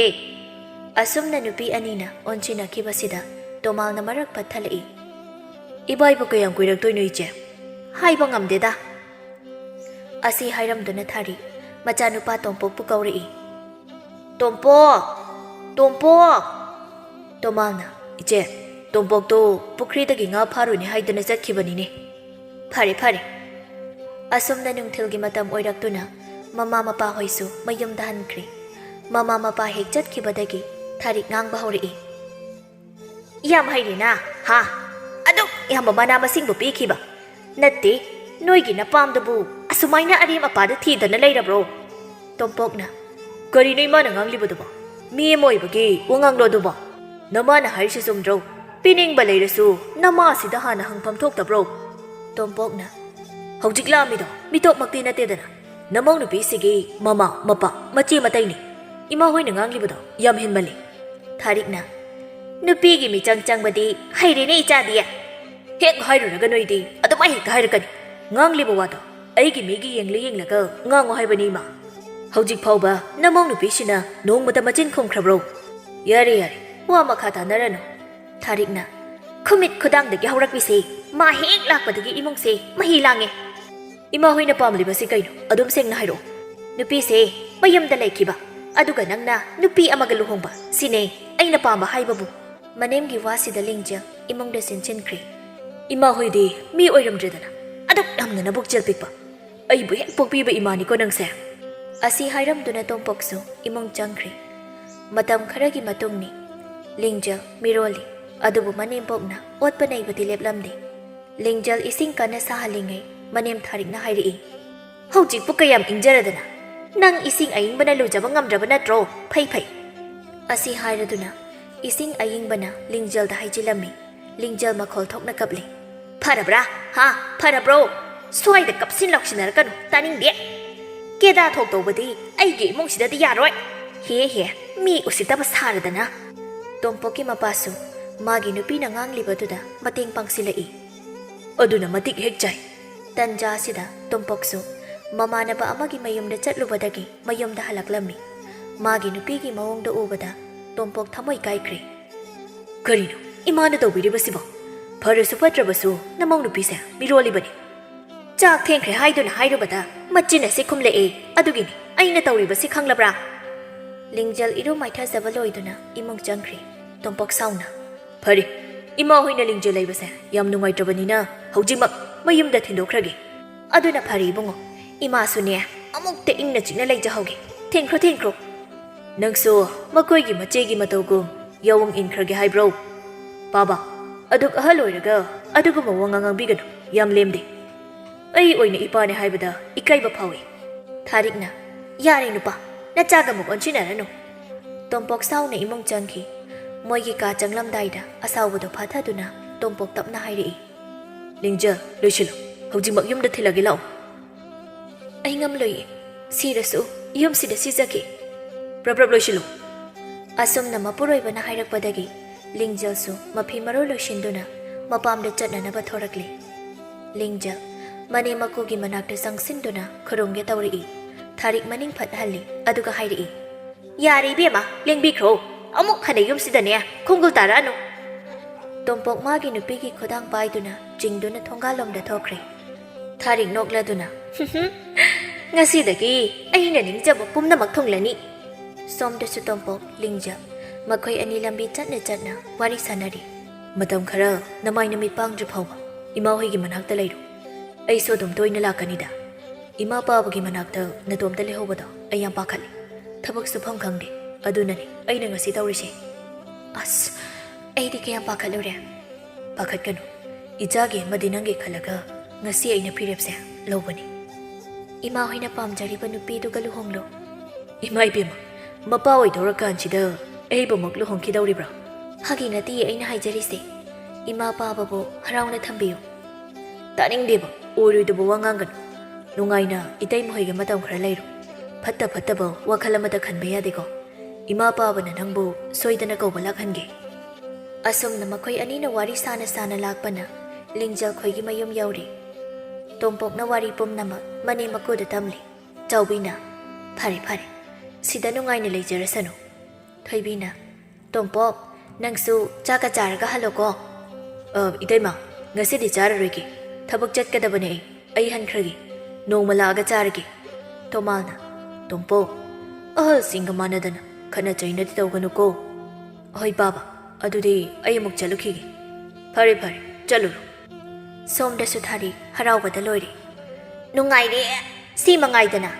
ꯑꯁꯨꯝꯅ ꯅꯨꯄꯤ ꯑꯅꯤꯅ ꯑꯣꯟꯁꯤꯟꯅꯈꯤꯕꯁꯤꯗ ꯇꯣꯃꯥꯜꯅ ꯃꯔꯛ ꯄꯠꯊꯠꯂꯛꯏ꯫ "ꯏꯕꯥꯏꯕꯨ ꯀꯌꯥꯝ ꯀꯨꯏꯔꯛꯇꯣꯏꯅꯣ, ꯏꯆꯦ?" "ꯍꯥꯏꯕ ꯉꯝꯗꯦꯗ꯫" ꯑꯁꯤ ꯍꯥꯏꯔꯝꯗꯨꯅ ꯊꯥꯔꯤ ꯃꯆꯥꯅꯨꯄꯥ ꯇꯣꯝꯄꯣꯛꯄꯨ ꯀꯧꯔꯛꯏ꯫ "ꯇꯣꯝꯄꯣꯛ! ꯇꯣꯝꯄꯣꯛ!" ꯇꯣꯃꯥꯜꯅ, "ꯏꯆꯦ, ꯇꯣꯝꯄꯣꯛꯇꯣ ꯄꯨꯈ꯭ꯔꯤꯗꯒꯤ ꯉꯥ ꯐꯥꯔꯨꯅꯤ ꯍꯥꯏꯗꯨꯅ ꯆꯠꯈꯤꯕꯅꯤꯅꯦ꯫" "ꯐꯔꯦ, ꯐꯔꯦ꯫" ꯑꯁꯨꯝꯅ ꯅꯨꯡꯊꯤꯜꯒꯤ ꯃꯇꯝ ꯑꯣꯏꯔꯛꯇꯨꯅ ꯃꯃꯥ ꯃꯄꯥ ꯍꯣꯏꯁꯨ ꯃꯌꯨꯝꯗ ꯍꯟꯈ꯭ꯔꯦ꯫ ꯃꯃꯥ ꯃꯄꯥ ꯍꯦꯛ ꯆꯠꯈꯤꯕꯗꯒꯤ ꯊꯥꯔꯤꯛ ꯉꯥꯡꯕ ꯍꯧꯔꯛꯏ꯫ "ꯌꯥꯝ ꯍꯩꯔꯦꯅ, ꯍꯥ? ꯑꯗꯨꯛ ꯌꯥꯝꯕ ꯃꯅꯥ ꯃꯁꯤꯡꯕꯨ ꯄꯤꯈꯤꯕ꯫ ꯅꯠꯇꯦ, ꯅꯣꯏꯒꯤ ꯅꯄꯥꯝꯗꯨꯕꯨ ꯑꯁꯨꯃꯥꯏꯅ ꯑꯔꯦꯝ ꯑꯄꯥꯗ ꯊꯤꯗꯅ ꯂꯩꯔꯕ꯭ꯔꯣ?" ꯇꯣꯝꯄꯣꯛꯅ, "ꯀꯔꯤꯅꯣ ꯏꯃꯥꯅ ꯉꯥꯡꯂꯤꯕꯗꯨꯕꯣ? ꯃꯤ ꯑꯃ ꯑꯣꯏꯕꯒꯤ ꯋꯥꯉꯥꯡꯂꯣ ꯑꯗꯨꯕꯣ? ꯅꯃꯥꯅ ꯍꯥꯏꯔꯤꯁꯤ ꯆꯨꯝꯗ꯭ꯔꯣ? ꯄꯤꯅꯤꯡꯕ ꯂꯩꯔꯁꯨ ꯅꯃꯥꯁꯤꯗ ꯍꯥꯟꯅ ꯍꯪꯐꯝ ꯊꯣꯛꯇꯕ꯭ꯔꯣ?" ꯇꯣꯝꯄꯣꯛꯅ, "ꯍꯧꯖꯤꯛ ꯂꯥꯝꯃꯤꯗꯣ ꯃꯤꯇꯣꯞꯃꯛꯇꯤ ꯅꯠꯇꯦꯗꯅ꯫ ꯅꯃꯧ ꯅꯨꯄꯤꯁꯤꯒꯤ ꯃꯃꯥ, ꯃꯄꯥ, ꯃꯆꯦ ꯃꯇꯩꯅꯤ꯫ ꯏꯃꯥ ꯍꯣꯏꯅ ꯉꯥꯡꯂꯤꯕꯗꯣ ꯌꯥꯝ ꯍꯦꯟꯃꯜꯂꯤ꯫" ꯊꯥꯔꯤꯛꯅ, "ꯅꯨꯄꯤꯒꯤ ꯃꯤꯆꯪ ꯆꯪꯕꯗꯤ ꯍꯩꯔꯦꯅꯦ ꯏꯆꯥꯗꯤ꯫ ꯍꯦꯛ ꯍꯥꯏꯔꯨꯔꯒ ꯅꯣꯏꯗꯤ ꯑꯗꯨꯃꯥꯏ ꯍꯦꯛꯇ ꯍꯥꯏꯔꯛꯀꯅꯤ꯫ ꯉꯥꯡꯂꯤꯕ ꯋꯥꯗꯣ ꯑꯩꯒꯤ ꯃꯤꯒꯤ ꯌꯦꯡꯂ ꯌꯦꯡꯂꯒ ꯉꯥꯡꯉꯨ ꯍꯥꯏꯕꯅꯤ, ꯏꯃꯥ꯫ ꯍꯧꯖꯤꯛ ꯐꯥꯎꯕ ꯅꯃꯧ ꯅꯨꯄꯤꯁꯤꯅ ꯅꯣꯡꯃꯇ ꯃꯆꯤꯟ ꯈꯨꯝꯈ꯭ꯔꯕ꯭ꯔꯣ?" "ꯌꯥꯔꯦ, ꯌꯥꯔꯦ, ꯋꯥ ꯃꯈꯥ ꯇꯥꯅꯔꯅꯨ꯫" ꯊꯥꯔꯤꯛꯅ, "ꯈꯨꯃꯤꯠ ꯈꯨꯗꯥꯡꯗꯒꯤ ꯍꯧꯔꯛꯂꯤꯁꯦ ꯃꯥ ꯍꯦꯛ ꯂꯥꯛꯄꯗꯒꯤ ꯏꯃꯨꯡꯁꯦ ꯃꯍꯤ ꯂꯥꯡꯉꯦ꯫ ꯏꯃꯥ ꯍꯣꯏꯅ ꯄꯥꯝꯂꯤꯕꯁꯤ ꯀꯩꯅꯣ? ꯑꯗꯨꯝ ꯁꯦꯡꯅ ꯍꯥꯏꯔꯛꯑꯣ꯫ ꯅꯨꯄꯤꯁꯦ ꯃꯌꯨꯝꯗ ꯂꯩꯈꯤꯕ, ꯑꯗꯨꯒ ꯅꯪꯅ ꯅꯨꯄꯤ ꯑꯃꯒ ꯂꯨꯍꯣꯡꯕ, ꯁꯤꯅꯦ ꯑꯩꯅ ꯄꯥꯝꯕ ꯍꯥꯏꯕꯕꯨ꯫" ꯃꯅꯦꯝꯒꯤ ꯋꯥꯁꯤꯗ ꯂꯤꯡꯖꯦꯜ ꯏꯃꯨꯡꯗ ꯆꯦꯟꯁꯤꯟꯈ꯭ꯔꯦ꯫ "ꯏꯃꯥ ꯍꯣꯏꯗꯤ ꯃꯤ ꯑꯣꯏꯔꯝꯗ꯭ꯔꯦꯗꯅ, ꯑꯗꯨꯛ ꯌꯥꯝꯅ ꯅꯕꯨꯛ ꯆꯦꯜ ꯄꯤꯛꯄ꯫ ꯑꯩꯕꯨ ꯍꯦꯛ ꯄꯣꯛꯄꯤꯕ ꯏꯃꯥꯅꯤꯀꯣ ꯅꯪꯁꯦ꯫" ꯑꯁꯤ ꯍꯥꯏꯔꯝꯗꯨꯅ ꯇꯣꯝꯄꯣꯛꯁꯨ ꯏꯃꯨꯡ ꯆꯪꯈ꯭ꯔꯦ꯫ ꯃꯇꯝ ꯈꯔꯒꯤ ꯃꯇꯨꯡꯅꯤ꯫ ꯂꯤꯡꯖꯦꯜ ꯃꯤꯔꯣꯜꯂꯤ, ꯑꯗꯨꯕꯨ ꯃꯅꯦꯝꯄꯣꯛꯅ ꯑꯣꯠꯄ ꯅꯩꯕꯗꯤ ꯂꯦꯞꯂꯝꯗꯦ꯫ ꯂꯤꯡꯖꯦꯜ ꯏꯁꯤꯡ ꯀꯟꯅ ꯁꯥꯍꯜꯂꯤꯉꯩ ꯃꯅꯦꯝ ꯊꯥꯔꯤꯛꯅ ꯍꯥꯏꯔꯛꯏ, "ꯍꯧꯖꯤꯛꯄꯨ ꯀꯌꯥꯝ ꯏꯪꯖꯔꯗꯅ? ꯅꯪ ꯏꯁꯤꯡ ꯑꯏꯪꯕꯅ ꯂꯨꯖꯕ ꯉꯝꯗ꯭ꯔꯕ ꯅꯠꯇ꯭ꯔꯣ? ꯐꯩ ꯐꯩ"꯫ ꯑꯁꯤ ꯍꯥꯏꯔꯗꯨꯅ ꯏꯁꯤꯡ ꯑꯏꯪꯕꯅ ꯂꯤꯡꯖꯦꯜꯗ ꯍꯩꯖꯤꯜꯂꯝꯃꯤ꯫ ꯂꯤꯡꯖꯦꯜ ꯃꯈꯣꯜ ꯊꯣꯛꯅ ꯀꯞꯂꯤ꯫ "ꯐꯔꯕ꯭ꯔꯥ? ꯍꯥ? ꯐꯔꯕ꯭ꯔꯣ? ꯁ꯭ꯋꯥꯏꯗ ꯀꯞꯁꯤꯟ ꯂꯥꯎꯁꯤꯟꯅꯔꯛꯀꯅꯨ, ꯇꯥꯅꯤꯡꯗꯦ꯫ ꯀꯦꯗꯥ ꯊꯣꯛ ꯇꯧꯕꯗꯤ ꯑꯩꯒꯤ ꯏꯃꯨꯡꯁꯤꯗꯗꯤ ꯌꯥꯔꯣꯏ꯫ ꯍꯦ ꯍꯦ, ꯃꯤ ꯎꯁꯤꯠꯇꯕ ꯁꯥꯔꯗꯅ"꯫ ꯇꯣꯝꯄꯣꯛꯀꯤ ꯃꯄꯥꯁꯨ ꯃꯥꯒꯤ ꯅꯨꯄꯤꯅ ꯉꯥꯡꯂꯤꯕꯗꯨꯗ ꯃꯇꯦꯡ ꯄꯥꯡꯁꯤꯜꯂꯛꯏ꯫ "ꯑꯗꯨꯅ ꯃꯇꯤꯛ ꯍꯦꯛ ꯆꯥꯏ"꯫ ꯇꯟꯖꯥ ꯑꯁꯤꯗ ꯇꯣꯝꯄꯣꯛꯁꯨ ꯃꯃꯥꯟꯅꯕ ꯑꯃꯒꯤ ꯃꯌꯨꯝꯗ ꯆꯠꯂꯨꯕꯗꯒꯤ ꯃꯌꯨꯝꯗ ꯍꯜꯂꯛꯂꯝꯃꯤ꯫ ꯃꯥꯒꯤ ꯅꯨꯄꯤꯒꯤ ꯃꯑꯣꯡꯗ ꯎꯕꯗ ꯇꯣꯝꯄꯣꯛ ꯊꯃꯣꯏ ꯀꯥꯏꯈ꯭ꯔꯦ꯫ "ꯀꯔꯤꯅꯣ ꯏꯃꯥꯅ ꯇꯧꯕꯤꯔꯤꯕꯁꯤꯕꯣ? ꯐꯔꯁꯨ ꯐꯠꯇ꯭ꯔꯕꯁꯨ ꯅꯃꯧ ꯅꯨꯄꯤꯁꯦ ꯃꯤꯔꯣꯜꯂꯤꯕꯅꯤ꯫ ꯆꯥꯛ ꯊꯦꯡꯈ꯭ꯔꯦ ꯍꯥꯏꯗꯨꯅ ꯍꯥꯏꯔꯨꯕꯗ ꯃꯆꯤꯟ ꯑꯁꯤ ꯈꯨꯝꯂꯛꯑꯦ꯫ ꯑꯗꯨꯒꯤꯅꯤ ꯑꯩꯅ ꯇꯧꯔꯤꯕꯁꯤ, ꯈꯪꯂꯕ꯭ꯔꯥ?" ꯂꯤꯡꯖꯦꯜ ꯏꯔꯨ ꯃꯥꯏꯊꯖꯕ ꯂꯣꯏꯗꯨꯅ ꯏꯃꯨꯡ ꯆꯪꯈ꯭ꯔꯦ꯫ ꯇꯣꯝꯄꯣꯛ ꯁꯥꯎꯅ, "ꯐꯔꯦ, ꯏꯃꯥ ꯍꯣꯏꯅ ꯂꯤꯡꯖꯦꯜ ꯂꯩꯕꯁꯦ ꯌꯥꯝ ꯅꯨꯡꯉꯥꯏꯇ꯭ꯔꯕꯅꯤꯅ ꯍꯧꯖꯤꯛꯃꯛ ꯃꯌꯨꯝꯗ ꯊꯤꯟꯗꯣꯛꯈ꯭ꯔꯒꯦ"꯫ "ꯑꯗꯨꯅ ꯐꯔꯦ ꯏꯕꯨꯡꯉꯣ, ꯏꯃꯥꯁꯨꯅꯦ ꯑꯃꯨꯛꯇ ꯏꯪꯅ ꯆꯤꯛꯅ ꯂꯩꯖꯍꯧꯒꯦ꯫ ꯊꯤꯟꯈ꯭ꯔꯣ, ꯊꯤꯟꯈ꯭ꯔꯣ"꯫ "ꯅꯪꯁꯨ ꯃꯈꯣꯏꯒꯤ ꯃꯆꯦꯒꯤ ꯃꯇꯧꯒꯨꯝ ꯌꯥꯑꯣꯡ ꯏꯟꯈ꯭ꯔꯒꯦ ꯍꯥꯏꯕ꯭ꯔꯣ? ꯄꯥꯕ, ꯑꯗꯨꯛ ꯑꯍꯜ ꯑꯣꯏꯔꯒ ꯑꯗꯨꯒꯨꯝꯕ ꯋꯥꯉꯥꯡ ꯉꯥꯡꯕꯤꯒꯅꯨ, ꯌꯥꯝ ꯂꯦꯝꯗꯦ꯫ ꯑꯩ ꯑꯣꯏꯅ ꯏꯄꯥꯅꯦ ꯍꯥꯏꯕꯗ ꯏꯀꯥꯏꯕ ꯐꯥꯎꯏ"꯫ ꯊꯥꯔꯤꯛꯅ, "ꯌꯥꯔꯦ ꯅꯨꯄꯥ, ꯅꯆꯥꯒ ꯑꯃꯨꯛ ꯑꯣꯟꯁꯤꯟꯅꯔꯅꯨ"꯫ ꯇꯣꯝꯄꯣꯛ ꯁꯥꯎꯅ ꯏꯃꯨꯡ ꯆꯪꯈꯤ꯫ ꯃꯣꯏꯒꯤ ꯀꯥ ꯆꯪꯂꯝꯗꯥꯏꯗ ꯑꯁꯥꯎꯕꯗꯣ ꯐꯥꯊꯗꯨꯅ ꯇꯣꯝꯄꯣꯛ ꯇꯞꯅ ꯍꯥꯏꯔꯛꯏ, "ꯂꯤꯡꯖꯦꯜ, ꯂꯣꯏꯁꯤꯜꯂꯨ, ꯍꯧꯖꯤꯛꯃꯛ ꯌꯨꯝꯗ ꯊꯤꯜꯂꯒꯦ ꯂꯥꯛꯑꯣ"꯫ "ꯑꯩ ꯉꯝꯂꯣꯏꯌꯦ, ꯁꯤꯔꯁꯨ ꯌꯨꯝꯁꯤꯗ ꯁꯤꯖꯒꯦ"꯫ "ꯄ꯭ꯔꯞ ꯄ꯭ꯔꯞ ꯂꯣꯏꯁꯤꯜꯂꯨ"꯫ ꯑꯁꯨꯝꯅ ꯃꯄꯨꯔꯣꯏꯕꯅ ꯍꯥꯏꯔꯛꯄꯗꯒꯤ ꯂꯤꯡꯖꯦꯜꯁꯨ ꯃꯐꯤ ꯃꯔꯣꯜ ꯂꯣꯏꯁꯤꯟꯗꯨꯅ ꯃꯄꯥꯝꯗ ꯆꯠꯅꯅꯕ ꯊꯣꯔꯛꯂꯦ꯫ ꯂꯤꯡꯖꯦꯜ ꯃꯅꯦꯝ ꯃꯀꯨꯒꯤ ꯃꯅꯥꯛꯇ ꯆꯪꯁꯤꯟꯗꯨꯅ ꯈꯨꯔꯨꯝꯒꯦ ꯇꯧꯔꯛꯏ꯫ ꯊꯥꯔꯤꯛ ꯃꯅꯤꯡ ꯐꯠ ꯍꯜꯂꯤ, ꯑꯗꯨꯒ ꯍꯥꯏꯔꯛꯏ, "ꯌꯥꯔꯦ ꯏꯕꯦꯝꯃ, ꯂꯦꯡꯕꯤꯈ꯭ꯔꯣ꯫ ꯑꯃꯨꯛ ꯍꯟꯅ ꯌꯨꯝꯁꯤꯗꯅꯦ ꯈꯣꯡꯒꯨꯜ ꯇꯥꯔꯛꯑꯅꯨ"꯫ ꯇꯣꯝꯄꯣꯛ ꯃꯥꯒꯤ ꯅꯨꯄꯤꯒꯤ ꯈꯨꯗꯥꯡ ꯄꯥꯏꯗꯨꯅ ꯆꯤꯡꯗꯨꯅ ꯊꯣꯡꯒꯥꯜꯂꯣꯝꯗ ꯊꯣꯛꯈ꯭ꯔꯦ꯫ ꯊꯥꯔꯤꯛ ꯅꯣꯛꯂꯗꯨꯅ, "ꯉꯁꯤꯗꯒꯤ ꯑꯩꯅ ꯅꯤꯡꯖꯕ ꯄꯨꯝꯅꯃꯛ ꯊꯨꯡꯂꯅꯤ"꯫ ꯁꯣꯝꯗꯁꯨ ꯇꯣꯝꯄꯣꯛ, ꯂꯤꯡꯖꯦꯜ ꯃꯈꯣꯏ ꯑꯅꯤ ꯂꯝꯕꯤ ꯆꯠꯅ ꯆꯠꯅ ꯋꯥꯔꯤ ꯁꯥꯟꯅꯔꯤ꯫ "ꯃꯇꯝ ꯈꯔ ꯅꯃꯥꯏ ꯅꯃꯤꯠ ꯄꯥꯡꯗ꯭ꯔꯤ ꯐꯥꯎꯕ ꯏꯃꯥ ꯍꯣꯏꯒꯤ ꯃꯅꯥꯛꯇ ꯂꯩꯔꯨ꯫ ꯑꯩꯁꯨ ꯑꯗꯨꯝ ꯇꯣꯏꯅ ꯂꯥꯛꯀꯅꯤꯗ꯫ ꯏꯃꯥ ꯄꯥꯕꯒꯤ ꯃꯅꯥꯛꯇ ꯅꯇꯣꯝꯇ ꯂꯩꯍꯧꯕꯗꯣ ꯑꯩ ꯌꯥꯝ ꯄꯥꯈꯠꯂꯤ꯫ ꯊꯕꯛ ꯁꯨꯐꯝ ꯈꯪꯗꯦ꯫ ꯑꯗꯨꯅꯅꯤ ꯑꯩꯅ ꯉꯁꯤ ꯇꯧꯔꯤꯁꯦ"꯫ "ꯑꯁ, ꯑꯩꯗꯤ ꯀꯌꯥꯝ ꯄꯥꯈꯠꯂꯨꯔꯦ"꯫ "ꯄꯥꯈꯠꯀꯅꯨ꯫ ꯏꯆꯥꯒꯤ ꯑꯃꯗꯤ ꯅꯪꯒꯤ ꯈꯜꯂꯒ ꯉꯁꯤ ꯑꯩꯅ ꯐꯤꯔꯦꯞꯁꯦ ꯂꯧꯕꯅꯤ"꯫ ꯏꯃꯥ ꯍꯣꯏꯅ ꯄꯥꯝꯖꯔꯤꯕ ꯅꯨꯄꯤꯗꯨꯒ ꯂꯨꯍꯣꯡꯂꯣ꯫ ꯏꯃꯥ ꯏꯕꯦꯝꯃ, ꯃꯄꯥ ꯑꯣꯏꯗꯧꯔꯀꯥꯟꯁꯤꯗ ꯑꯩꯕꯨꯃꯛ ꯂꯨꯍꯣꯡꯈꯤꯗꯧꯔꯤꯕ꯭ꯔꯥ? ꯐꯥꯒꯤ ꯅꯠꯇꯤꯌꯦ ꯑꯩꯅ ꯍꯥꯏꯖꯔꯤꯁꯦ꯫ ꯏꯃꯥ ꯄꯥꯕꯕꯨ ꯍꯔꯥꯎꯅ ꯊꯝꯕꯤꯌꯨ꯫ ꯇꯥꯅꯤꯡꯗꯦꯕ, ꯑꯣꯏꯔꯣꯏꯗꯕ ꯋꯥ ꯉꯥꯡꯒꯅꯨ꯫ ꯅꯨꯡꯉꯥꯏꯅ ꯏꯇꯩꯃ ꯍꯣꯏꯒ ꯃꯇꯝ ꯈꯔ ꯂꯩꯔꯣ꯫ ꯐꯠꯇ ꯐꯠꯇꯕ ꯋꯥꯈꯜ ꯑꯃꯠꯇ ꯈꯟꯕ ꯌꯥꯗꯦꯀꯣ꯫ ꯏꯃꯥ ꯄꯥꯕꯅ ꯅꯪꯕꯨ ꯁꯣꯏꯗꯅ ꯀꯧꯕ ꯂꯥꯛꯍꯟꯒꯦ꯫ ꯑꯁꯨꯝꯅ ꯃꯈꯣꯏ ꯑꯅꯤꯅ ꯋꯥꯔꯤ ꯁꯥꯅ ꯁꯥꯅ ꯂꯥꯛꯄꯅ ꯂꯤꯡꯖꯦꯜ ꯈꯣꯏꯒꯤ ꯃꯌꯨꯝ ꯌꯧꯔꯦ꯫ ꯇꯣꯝꯄꯣꯛꯅ ꯋꯥꯔꯤ ꯄꯨꯝꯅꯃꯛ ꯃꯅꯦꯝ ꯃꯀꯨꯗ ꯇꯝꯂꯤ꯫ ꯆꯥꯎꯕꯤꯅ, "ꯐꯔꯦ, ꯐꯔꯦ, ꯁꯤꯗ ꯅꯨꯡꯉꯥꯏꯅ ꯂꯩꯖꯔꯁꯅꯨ꯫" ꯊꯣꯏꯕꯤꯅ, "ꯇꯣꯝꯄꯣꯛ, ꯅꯪꯁꯨ ꯆꯥꯛꯀ ꯆꯥꯔꯒ ꯍꯜꯂꯣꯀꯣ꯫" "ꯑ, ꯏꯇꯩꯃ, ꯉꯁꯤꯗꯤ ꯆꯥꯔꯔꯣꯏꯒꯦ꯫ ꯊꯕꯛ ꯆꯠꯀꯗꯕꯅꯦ ꯑꯩ꯫ ꯑꯩ ꯍꯟꯈ꯭ꯔꯒꯦ꯫ ꯅꯣꯡꯃ ꯂꯥꯛꯑꯒ ꯆꯥꯔꯒꯦ꯫" ꯇꯣꯃꯥꯜꯅ, "ꯇꯣꯝꯄꯣꯛ, ꯑꯍꯜꯁꯤꯡꯒ ꯃꯥꯟꯅꯗꯅ ꯈꯠꯅ ꯆꯩꯅꯗꯤ ꯇꯧꯒꯅꯨꯀꯣ꯫" "ꯍꯣꯏ ꯄꯥꯕ, ꯑꯗꯨꯗꯤ ꯑꯩ ꯑꯃꯨꯛ ꯆꯠꯂꯨꯈꯤꯒꯦ꯫" "ꯐꯔꯦ, ꯐꯔꯦ, ꯆꯠꯂꯨꯔꯣ꯫" ꯁꯣꯝꯗꯁꯨ ꯊꯥꯔꯤꯛ ꯍꯔꯥꯎꯕꯗ ꯂꯣꯏꯔꯦ꯫ "ꯅꯨꯡꯉꯥꯏꯔꯦ, ꯁꯤ ꯃꯉꯥꯏꯗꯅ꯫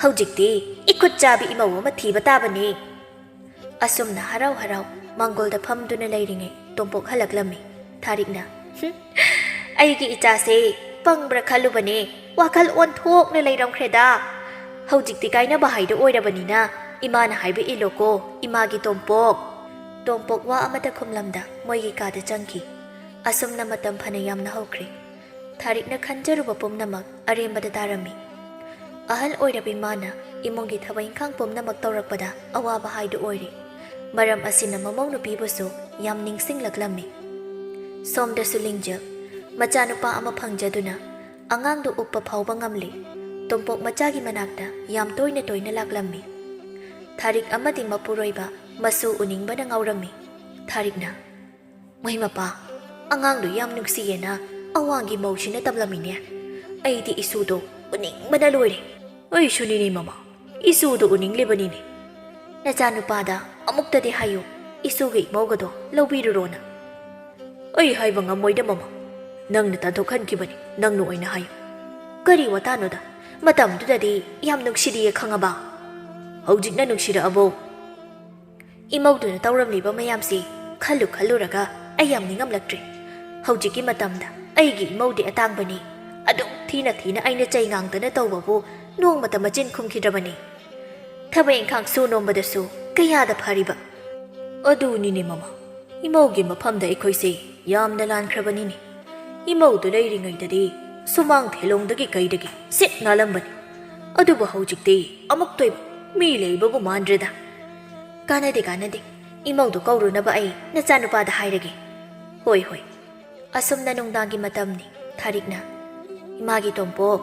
ꯍꯧꯖꯤꯛꯇꯤ ꯏꯈꯨꯠ ꯆꯥꯕꯤ ꯏꯃꯧ ꯑꯃ ꯊꯤꯕ ꯇꯥꯕꯅꯤ꯫" ꯑꯁꯨꯝꯅ ꯍꯔꯥꯎ ꯍꯔꯥꯎ ꯃꯥꯡꯒꯣꯜꯗ ꯐꯝꯗꯨꯅ ꯂꯩꯔꯤꯉꯩ ꯇꯣꯝꯄꯣꯛ ꯍꯜꯂꯛꯂꯝꯃꯤ꯫ ꯊꯥꯔꯤꯛꯅ, "ꯍꯨꯝ, ꯑꯩꯒꯤ ꯏꯆꯥꯁꯦ ꯄꯪꯕ꯭ꯔꯥ ꯈꯜꯂꯨꯕꯅꯦ, ꯋꯥꯈꯜ ꯑꯣꯟꯊꯣꯛꯅ ꯂꯩꯔꯝꯈ꯭ꯔꯦꯗ꯫ ꯍꯧꯖꯤꯛꯇꯤ ꯀꯥꯏꯅꯕ ꯍꯥꯏꯗꯣ ꯑꯣꯏꯔꯕꯅꯤꯅ ꯏꯃꯥꯅ ꯍꯥꯏꯕ ꯏꯜꯂꯣꯀꯣ, ꯏꯃꯥꯒꯤ ꯇꯣꯝꯄꯣꯛ꯫" ꯇꯣꯝꯄꯣꯛ ꯋꯥ ꯑꯃꯠꯇ ꯈꯨꯝꯂꯝꯗ ꯃꯣꯏꯒꯤ ꯀꯥꯗ ꯆꯪꯈꯤ꯫ ꯑꯁꯨꯝꯅ ꯃꯇꯝ ꯐꯅ ꯌꯥꯝꯅ ꯍꯧꯈ꯭ꯔꯦ꯫ ꯊꯥꯔꯤꯛꯅ ꯈꯟꯖꯔꯨꯕ ꯄꯨꯝꯅꯃꯛ ꯑꯔꯦꯝꯕꯗ ꯇꯥꯔꯝꯃꯤ꯫ ꯑꯍꯜ ꯑꯣꯏꯔꯕꯤ ꯃꯥꯅ ꯏꯃꯨꯡꯒꯤ ꯊꯕꯛ ꯏꯪꯈꯥꯡ ꯄꯨꯝꯅꯃꯛ ꯇꯧꯔꯛꯄꯗ ꯑꯋꯥꯕ ꯍꯥꯏꯗꯨ ꯑꯣꯏꯔꯦ꯫ ꯃꯔꯝ ꯑꯁꯤꯅ ꯃꯃꯧ ꯅꯨꯄꯤꯕꯨꯁꯨ ꯌꯥꯝ ꯅꯤꯡꯁꯤꯡꯂꯛꯂꯝꯃꯤ꯫ ꯁꯣꯝꯗꯁꯨ ꯂꯤꯡꯖꯦꯜ, ꯃꯆꯥꯅꯨꯄꯥ ꯑꯃ ꯐꯪꯖꯗꯨꯅ ꯑꯉꯥꯡꯗꯨ ꯎꯞꯄ ꯐꯥꯎꯕ ꯉꯝꯂꯦ꯫ ꯇꯣꯝꯄꯣꯛ ꯃꯆꯥꯒꯤ ꯃꯅꯥꯛꯇ ꯌꯥꯝ ꯇꯣꯏꯅ ꯇꯣꯏꯅ ꯂꯥꯛꯂꯝꯃꯤ꯫ ꯊꯥꯔꯤꯛ ꯑꯃꯗꯤ ꯃꯄꯨꯔꯣꯏꯕ ꯃꯁꯨ ꯎꯅꯤꯡꯕꯅ ꯉꯥꯎꯔꯝꯃꯤ꯫ ꯊꯥꯔꯤꯛꯅ, "ꯃꯣꯏ ꯃꯄꯥ, ꯑꯉꯥꯡꯗꯣ ꯌꯥꯝ ꯅꯨꯡꯁꯤꯌꯦꯅ ꯑꯋꯥꯡꯒꯤ ꯃꯧꯁꯤꯅ ꯇꯝꯂꯝꯃꯤꯅꯦ꯫ ꯑꯩꯗꯤ ꯏꯁꯨꯗꯣ ꯎꯅꯤꯡꯕꯅ ꯂꯣꯏꯔꯦ꯫" "ꯑꯩꯁꯨꯅꯤꯅꯦ ꯃꯃꯥ, ꯏꯁꯨꯗꯣ ꯎꯅꯤꯡꯂꯤꯕꯅꯤꯅꯦ꯫" "ꯅꯆꯥꯅꯨꯄꯥꯗ ꯑꯃꯨꯛꯇꯗꯤ ꯍꯥꯏꯌꯨ, ꯏꯁꯨꯒ ꯏꯃꯧꯒꯗꯣ ꯂꯧꯕꯤꯔꯨꯔꯣꯅ꯫" "ꯑꯩ ꯍꯥꯏꯕ ꯉꯝꯃꯣꯏꯗ ꯃꯃꯥ, ꯅꯪꯅ ꯇꯥꯟꯊꯣꯛꯍꯟꯈꯤꯕꯅꯤ, ꯅꯪꯅ ꯑꯣꯏꯅ ꯍꯥꯏꯌꯨ꯫" "ꯀꯔꯤ ꯋꯥꯇꯥꯅꯣꯗ? ꯃꯇꯝꯗꯨꯗꯗꯤ ꯌꯥꯝ ꯅꯨꯡꯁꯤꯔꯤꯌꯦ ꯈꯪꯉꯕ?" "ꯍꯧꯖꯤꯛꯅ ꯅꯨꯡꯁꯤꯔꯛꯑꯕꯣ?" "ꯏꯃꯧꯗꯨꯅ ꯇꯧꯔꯝꯂꯤꯕ ꯃꯌꯥꯝꯁꯤ ꯈꯜꯂꯨ ꯈꯜꯂꯨꯔꯒ ꯑꯩ ꯌꯥꯝ ꯅꯤꯡꯉꯝꯂꯛꯇ꯭ꯔꯦ꯫ ꯍꯧꯖꯤꯛꯀꯤ ꯃꯇꯝꯗ ꯑꯩꯒꯤ ꯏꯃꯧꯗꯤ ꯑꯇꯥꯡꯕꯅꯤ, ꯑꯗꯨꯛ ꯊꯤꯅ ꯊꯤꯅ ꯑꯩꯅ ꯆꯩ ꯉꯥꯡꯗꯅ ꯇꯧꯕꯕꯨ ꯅꯣꯡꯃꯇ ꯃꯆꯤꯟ ꯈꯨꯝꯈꯤꯗ꯭ꯔꯕꯅꯤ꯫ ꯊꯕꯛ ꯏꯪꯈꯥꯡ ꯁꯨ ꯅꯣꯝꯕꯗꯁꯨ ꯀꯌꯥꯗ ꯐꯔꯤꯕ꯫ ꯑꯗꯨꯅꯤꯅꯦ ꯃꯃꯥ, ꯏꯃꯧꯒꯤ ꯃꯐꯝꯗ ꯑꯩꯈꯣꯏꯁꯦ ꯌꯥꯝꯅ ꯂꯥꯟꯈ꯭ꯔꯕꯅꯤꯅꯦ꯫ ꯏꯃꯧꯗꯨ ꯂꯩꯔꯤꯉꯩꯗꯗꯤ ꯁꯨꯃꯥꯡ ꯊꯦꯂꯣꯡꯗꯒꯤ ꯀꯩꯗꯒꯤ ꯁꯤꯠ ꯅꯥꯜꯂꯝꯕꯅꯤ꯫ ꯑꯗꯨꯕꯨ ꯍꯧꯖꯤꯛꯇꯤ ꯑꯃꯨꯛꯇꯣꯏꯕ ꯃꯤ ꯂꯩꯕꯕꯨ ꯃꯥꯟꯗ꯭ꯔꯦꯗ꯫ ꯀꯥꯟꯅꯗꯦ, ꯀꯥꯟꯅꯗꯦ꯫ ꯏꯃꯧꯗꯨ ꯀꯧꯔꯨꯅꯕ ꯑꯩ ꯅꯆꯥꯅꯨꯄꯥꯗ ꯍꯥꯏꯔꯒꯦ꯫ ꯍꯣꯏ, ꯍꯣꯏ꯫ ꯑꯁꯨꯝꯅ ꯅꯨꯡꯗꯥꯡꯒꯤ ꯃꯇꯝꯅꯤ꯫ ꯊꯥꯔꯤꯛꯅ, "ꯏꯃꯥꯒꯤ ꯇꯣꯝꯄꯣꯛ,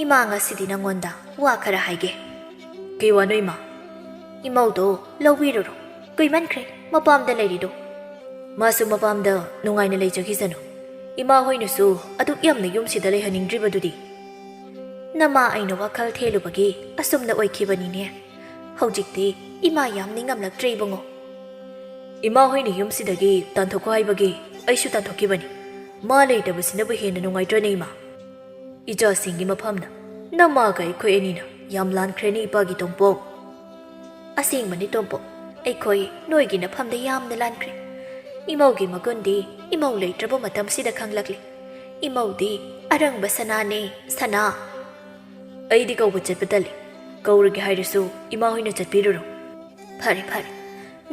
ꯏꯃꯥ ꯉꯁꯤꯗꯤ ꯅꯪꯉꯣꯟꯗ ꯋꯥ ꯈꯔ ꯍꯥꯏꯒꯦ꯫" "ꯀꯩ ꯋꯥꯅꯣ ꯏꯃꯥ?" "ꯏꯃꯧꯗꯣ ꯂꯧꯕꯤꯔꯨꯔꯣ꯫ ꯀꯨꯏꯃꯟꯈ꯭ꯔꯦ ꯃꯄꯥꯝꯗ ꯂꯩꯔꯤꯗꯣ꯫" "ꯃꯥꯁꯨ ꯃꯄꯥꯝꯗ ꯅꯨꯡꯉꯥꯏꯅ ꯂꯩꯖꯈꯤꯁꯅꯨ꯫ ꯏꯃꯥ ꯍꯣꯏꯅꯁꯨ ꯑꯗꯨꯛ ꯌꯥꯝꯅ ꯌꯨꯝꯁꯤꯗ ꯂꯩꯍꯟꯅꯤꯡꯗ꯭ꯔꯤꯕꯗꯨꯗꯤ꯫" "ꯅꯃꯥ ꯑꯩꯅ ꯋꯥꯈꯜ ꯊꯦꯜꯂꯨꯕꯒꯤ ꯑꯁꯨꯝꯅ ꯑꯣꯏꯈꯤꯕꯅꯤꯅꯦ꯫ ꯍꯧꯖꯤꯛꯇꯤ ꯏꯃꯥ ꯌꯥꯝ ꯅꯤꯡꯉꯝꯂꯛꯇ꯭ꯔꯦ ꯏꯕꯨꯡꯉꯣ꯫" "ꯏꯃꯥ ꯍꯣꯏꯅ ꯌꯨꯝꯁꯤꯗꯒꯤ ꯇꯥꯟꯊꯣꯛꯈꯣ ꯍꯥꯏꯕꯒꯤ ꯑꯩꯁꯨ ꯇꯥꯟꯊꯣꯛꯈꯤꯕꯅꯤ꯫ ꯃꯥ ꯂꯩꯇꯕꯁꯤꯅꯕꯨ ꯍꯦꯟꯅ ꯅꯨꯡꯉꯥꯏꯇ꯭ꯔꯅꯦ ꯏꯃꯥ?" "ꯏꯆꯥꯁꯤꯡꯒꯤ ꯃꯐꯝꯗ ꯅꯃꯥꯒ ꯑꯩꯈꯣꯏ ꯑꯅꯤꯅ ꯌꯥꯝ ꯂꯥꯟꯈ꯭ꯔꯦꯅꯦ ꯏꯄꯥꯒꯤ ꯇꯣꯝꯄꯣꯛ꯫" "ꯑꯁꯦꯡꯕꯅꯤ ꯇꯣꯝꯄꯣꯛ, ꯑꯩꯈꯣꯏ ꯅꯣꯏꯒꯤ ꯅꯐꯝꯗ ꯌꯥꯝꯅ ꯂꯥꯟꯈ꯭ꯔꯦ꯫ ꯏꯃꯧꯒꯤ ꯃꯒꯨꯟꯗꯤ ꯏꯃꯧ ꯂꯩꯇ꯭ꯔꯕ ꯃꯇꯝꯁꯤꯗ ꯈꯪꯂꯛꯂꯦ꯫ ꯏꯃꯧꯗꯤ ꯑꯔꯪꯕ ꯁꯅꯥꯅꯦ, ꯁꯅꯥ꯫" "ꯑꯩꯗꯤ ꯀꯧꯕ ꯆꯠꯄ ꯇꯜꯂꯤ꯫ ꯀꯧꯔꯒꯦ ꯍꯥꯏꯔꯁꯨ ꯏꯃꯥ ꯍꯣꯏꯅ ꯆꯠꯄꯤꯔꯨꯔꯣ꯫" "ꯐꯔꯦ, ꯐꯔꯦ꯫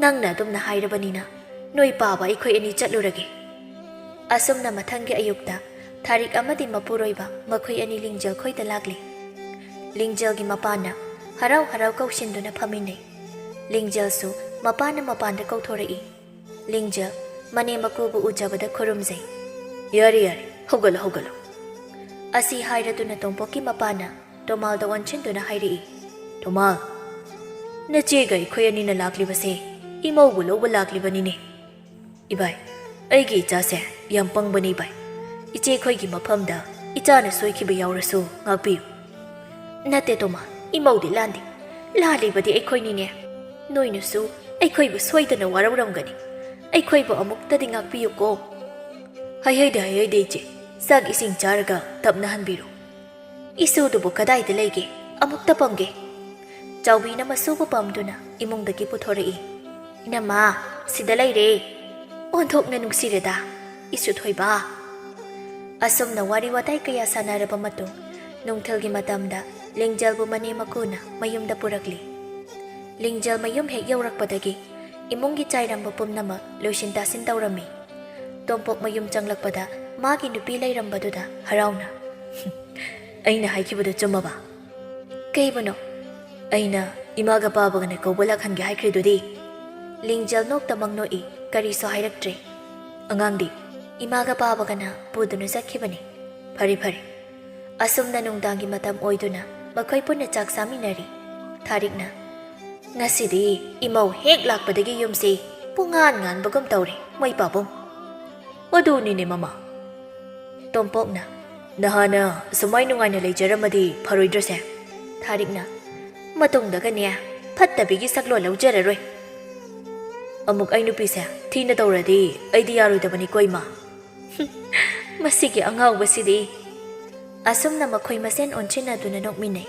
ꯅꯪꯅ ꯑꯗꯨꯝꯅ ꯍꯥꯏꯔꯕꯅꯤꯅ ꯅꯣꯏ ꯄꯥꯕ ꯑꯩꯈꯣꯏ ꯑꯅꯤ ꯆꯠꯂꯨꯔꯒꯦ꯫" ꯑꯁꯨꯝꯅ ꯃꯊꯪꯒꯤ ꯑꯌꯨꯛꯇ ꯊꯥꯔꯤꯛ ꯑꯃꯗꯤ ꯃꯄꯨꯔꯣꯏꯕ ꯃꯈꯣꯏ ꯑꯅꯤ ꯂꯤꯡꯖꯦꯜ ꯈꯣꯏꯗ ꯂꯥꯛꯂꯤ꯫ ꯂꯤꯡꯖꯦꯜꯒꯤ ꯃꯄꯥꯅ ꯍꯔꯥꯎ ꯍꯔꯥꯎ ꯀꯧꯁꯤꯟꯗꯨꯅ ꯐꯝꯃꯤꯟꯅꯩ꯫ ꯂꯤꯡꯖꯦꯜꯁꯨ ꯃꯄꯥꯅ ꯃꯄꯥꯟꯗ ꯀꯧꯊꯣꯔꯛꯏ꯫ ꯂꯤꯡꯖꯦꯜ ꯃꯅꯦꯝ ꯃꯀꯨꯕꯨ ꯎꯖꯕꯗ ꯈꯨꯔꯨꯝꯖꯩ꯫ "ꯌꯥꯔꯦ, ꯌꯥꯔꯦ, ꯍꯧꯒꯠꯂꯣ, ꯍꯧꯒꯠꯂꯣ꯫" ꯑꯁꯤ ꯍꯥꯏꯔꯗꯨꯅ ꯇꯣꯝꯄꯣꯛꯀꯤ ꯃꯄꯥꯅ ꯇꯣꯃꯥꯜꯗ ꯑꯣꯟꯁꯤꯟꯗꯨꯅ ꯍꯥꯏꯔꯛꯏ, "ꯇꯣꯃꯥꯜ, ꯅꯆꯦꯒ ꯑꯩꯈꯣꯏ ꯑꯅꯤꯅ ꯂꯥꯛꯂꯤꯕꯁꯦ ꯏꯃꯧꯕꯨ ꯂꯧꯕ ꯂꯥꯛꯂꯤꯕꯅꯤꯅꯦ꯫" "ꯏꯕꯥꯏ, ꯑꯩꯒꯤ ꯏꯆꯥꯁꯦ ꯌꯥꯝ ꯄꯪꯕꯅꯤ ꯏꯕꯥꯏ꯫ ꯏꯆꯦꯈꯣꯏꯒꯤ ꯃꯐꯝꯗ ꯏꯆꯥꯅ ꯁꯣꯏꯈꯤꯕ ꯌꯥꯎꯔꯁꯨ ꯉꯥꯛꯄꯤꯌꯨ꯫" "ꯅꯠꯇꯦ ꯇꯣꯃꯥ, ꯏꯃꯧꯗꯤ ꯂꯥꯟꯗꯦ꯫ ꯂꯥꯜꯂꯤꯕꯗꯤ ꯑꯩꯈꯣꯏꯅꯤꯅꯦ꯫ ꯅꯣꯏꯅꯁꯨ ꯑꯩꯈꯣꯏꯕꯨ ꯁꯣꯏꯗꯅ ꯋꯥꯔꯧꯔꯝꯒꯅꯤ꯫ ꯑꯩꯈꯣꯏꯕꯨ ꯑꯃꯨꯛꯇꯗꯤ ꯉꯥꯛꯄꯤꯌꯨꯀꯣ꯫" "ꯍꯩꯍꯩꯗꯦ, ꯍꯩꯍꯩꯗꯦ ꯏꯆꯦ꯫ ꯆꯥꯛ ꯏꯁꯤꯡ ꯆꯥꯔꯒ ꯇꯞꯅ ꯍꯟꯕꯤꯔꯣ꯫" "ꯏꯁꯨꯗꯨꯕꯨ ꯀꯗꯥꯏꯗ ꯂꯩꯒꯦ? ꯑꯃꯨꯛꯇ ꯄꯪꯒꯦ꯫" ꯆꯥꯎꯕꯤꯅ ꯃꯁꯨꯕꯨ ꯄꯝꯗꯨꯅ ꯏꯃꯨꯡꯗꯒꯤ ꯄꯨꯊꯣꯔꯛꯏ꯫ "ꯏꯅꯝꯃ, ꯁꯤꯗ ꯂꯩꯔꯦ꯫ ꯑꯣꯟꯊꯣꯛꯅ ꯅꯨꯡꯁꯤꯔꯦꯗ, ꯏꯁꯨ ꯊꯣꯏꯕ꯫" ꯑꯁꯨꯝꯅ ꯋꯥꯔꯤ ꯋꯥꯇꯥꯏ ꯀꯌꯥ ꯁꯥꯟꯅꯔꯕ ꯃꯇꯨꯡ, ꯅꯨꯡꯊꯤꯜꯒꯤ ꯃꯇꯝꯗ ꯂꯤꯡꯖꯦꯜꯕꯨ ꯃꯅꯦꯝ ꯃꯀꯨꯅ ꯃꯌꯨꯝꯗ ꯄꯨꯔꯛꯂꯤ꯫ ꯂꯤꯡꯖꯦꯜ ꯃꯌꯨꯝ ꯍꯦꯛ ꯌꯧꯔꯛꯄꯗꯒꯤ ꯏꯃꯨꯡꯒꯤ ꯆꯥꯏꯔꯝꯕ ꯄꯨꯝꯅꯃꯛ ꯂꯣꯏꯁꯤꯟ ꯇꯥꯁꯤꯟ ꯇꯧꯔꯝꯃꯤ꯫ ꯇꯣꯝꯄꯣꯛ ꯃꯌꯨꯝ ꯆꯪꯂꯛꯄꯗ ꯃꯥꯒꯤ ꯅꯨꯄꯤ ꯂꯩꯔꯝꯕꯗꯨꯗ ꯍꯔꯥꯎꯅ, "ꯑꯩꯅ ꯍꯥꯏꯈꯤꯕꯗꯨ ꯆꯨꯝꯃꯕ?" "ꯀꯩꯕꯨꯅꯣ?" "ꯑꯩꯅ ꯏꯃꯥꯒ ꯄꯥꯕꯒꯅ ꯀꯧꯕ ꯂꯥꯛꯍꯟꯒꯦ ꯍꯥꯏꯈ꯭ꯔꯤꯗꯨꯗꯤ?" ꯂꯤꯡꯖꯦꯜ ꯅꯣꯛꯇꯃꯛ ꯅꯣꯛꯏ, ꯀꯔꯤꯁꯨ ꯍꯥꯏꯔꯛꯇ꯭ꯔꯦ꯫ "ꯑꯉꯥꯡꯗꯤ?" "ꯏꯃꯥꯒ ꯄꯥꯕꯒꯅ ꯄꯨꯗꯨꯅ ꯆꯠꯈꯤꯕꯅꯤ꯫" "ꯐꯔꯦ, ꯐꯔꯦ꯫" ꯑꯁꯨꯝꯅ ꯅꯨꯡꯗꯥꯡꯒꯤ ꯃꯇꯝ ꯑꯣꯏꯗꯨꯅ ꯃꯈꯣꯏ ꯄꯨꯟꯅ ꯆꯥꯛ ꯆꯥꯃꯤꯟꯅꯔꯤ꯫ ꯊꯥꯔꯤꯛꯅ, "ꯉꯁꯤꯗꯤ ꯏꯃꯧ ꯍꯦꯛ ꯂꯥꯛꯄꯗꯒꯤ ꯌꯨꯝꯁꯤ ꯄꯨꯡꯉꯥꯟ ꯉꯥꯟꯕꯒꯨꯝ ꯇꯧꯔꯦ, ꯃꯩ ꯄꯥꯕꯨꯡ꯫" "ꯑꯗꯨꯅꯤꯅꯦ ꯃꯃꯥ꯫" ꯇꯣꯝꯄꯣꯛꯅ, "ꯅꯍꯥꯟꯅ ꯁꯨꯃꯥꯏ ꯅꯨꯡꯉꯥꯏꯅ ꯂꯩꯖꯔꯝꯃꯗꯤ ꯐꯔꯣꯏꯗ꯭ꯔꯁꯦ?" ꯊꯥꯔꯤꯛꯅ, "ꯃꯇꯨꯡꯗꯒꯅꯦ ꯐꯠꯇꯕꯤꯒꯤ ꯁꯛꯂꯣꯟ ꯂꯧꯖꯔꯔꯣꯏ꯫ ꯑꯃꯨꯛ ꯑꯩ ꯅꯨꯄꯤꯁꯦ ꯊꯤꯅ ꯇꯧꯔꯗꯤ ꯑꯩꯗꯤ ꯌꯥꯔꯣꯏꯗꯕꯅꯤꯀꯣ ꯏꯃꯥ꯫" "ꯃꯁꯤꯒꯤ ꯑꯉꯥꯎꯕꯁꯤꯗꯤ!" ꯑꯁꯨꯝꯅ ꯃꯈꯣꯏ ꯃꯁꯦꯟ ꯑꯣꯟꯁꯤꯟꯅꯗꯨꯅ ꯅꯣꯛꯃꯤꯟꯅꯩ꯫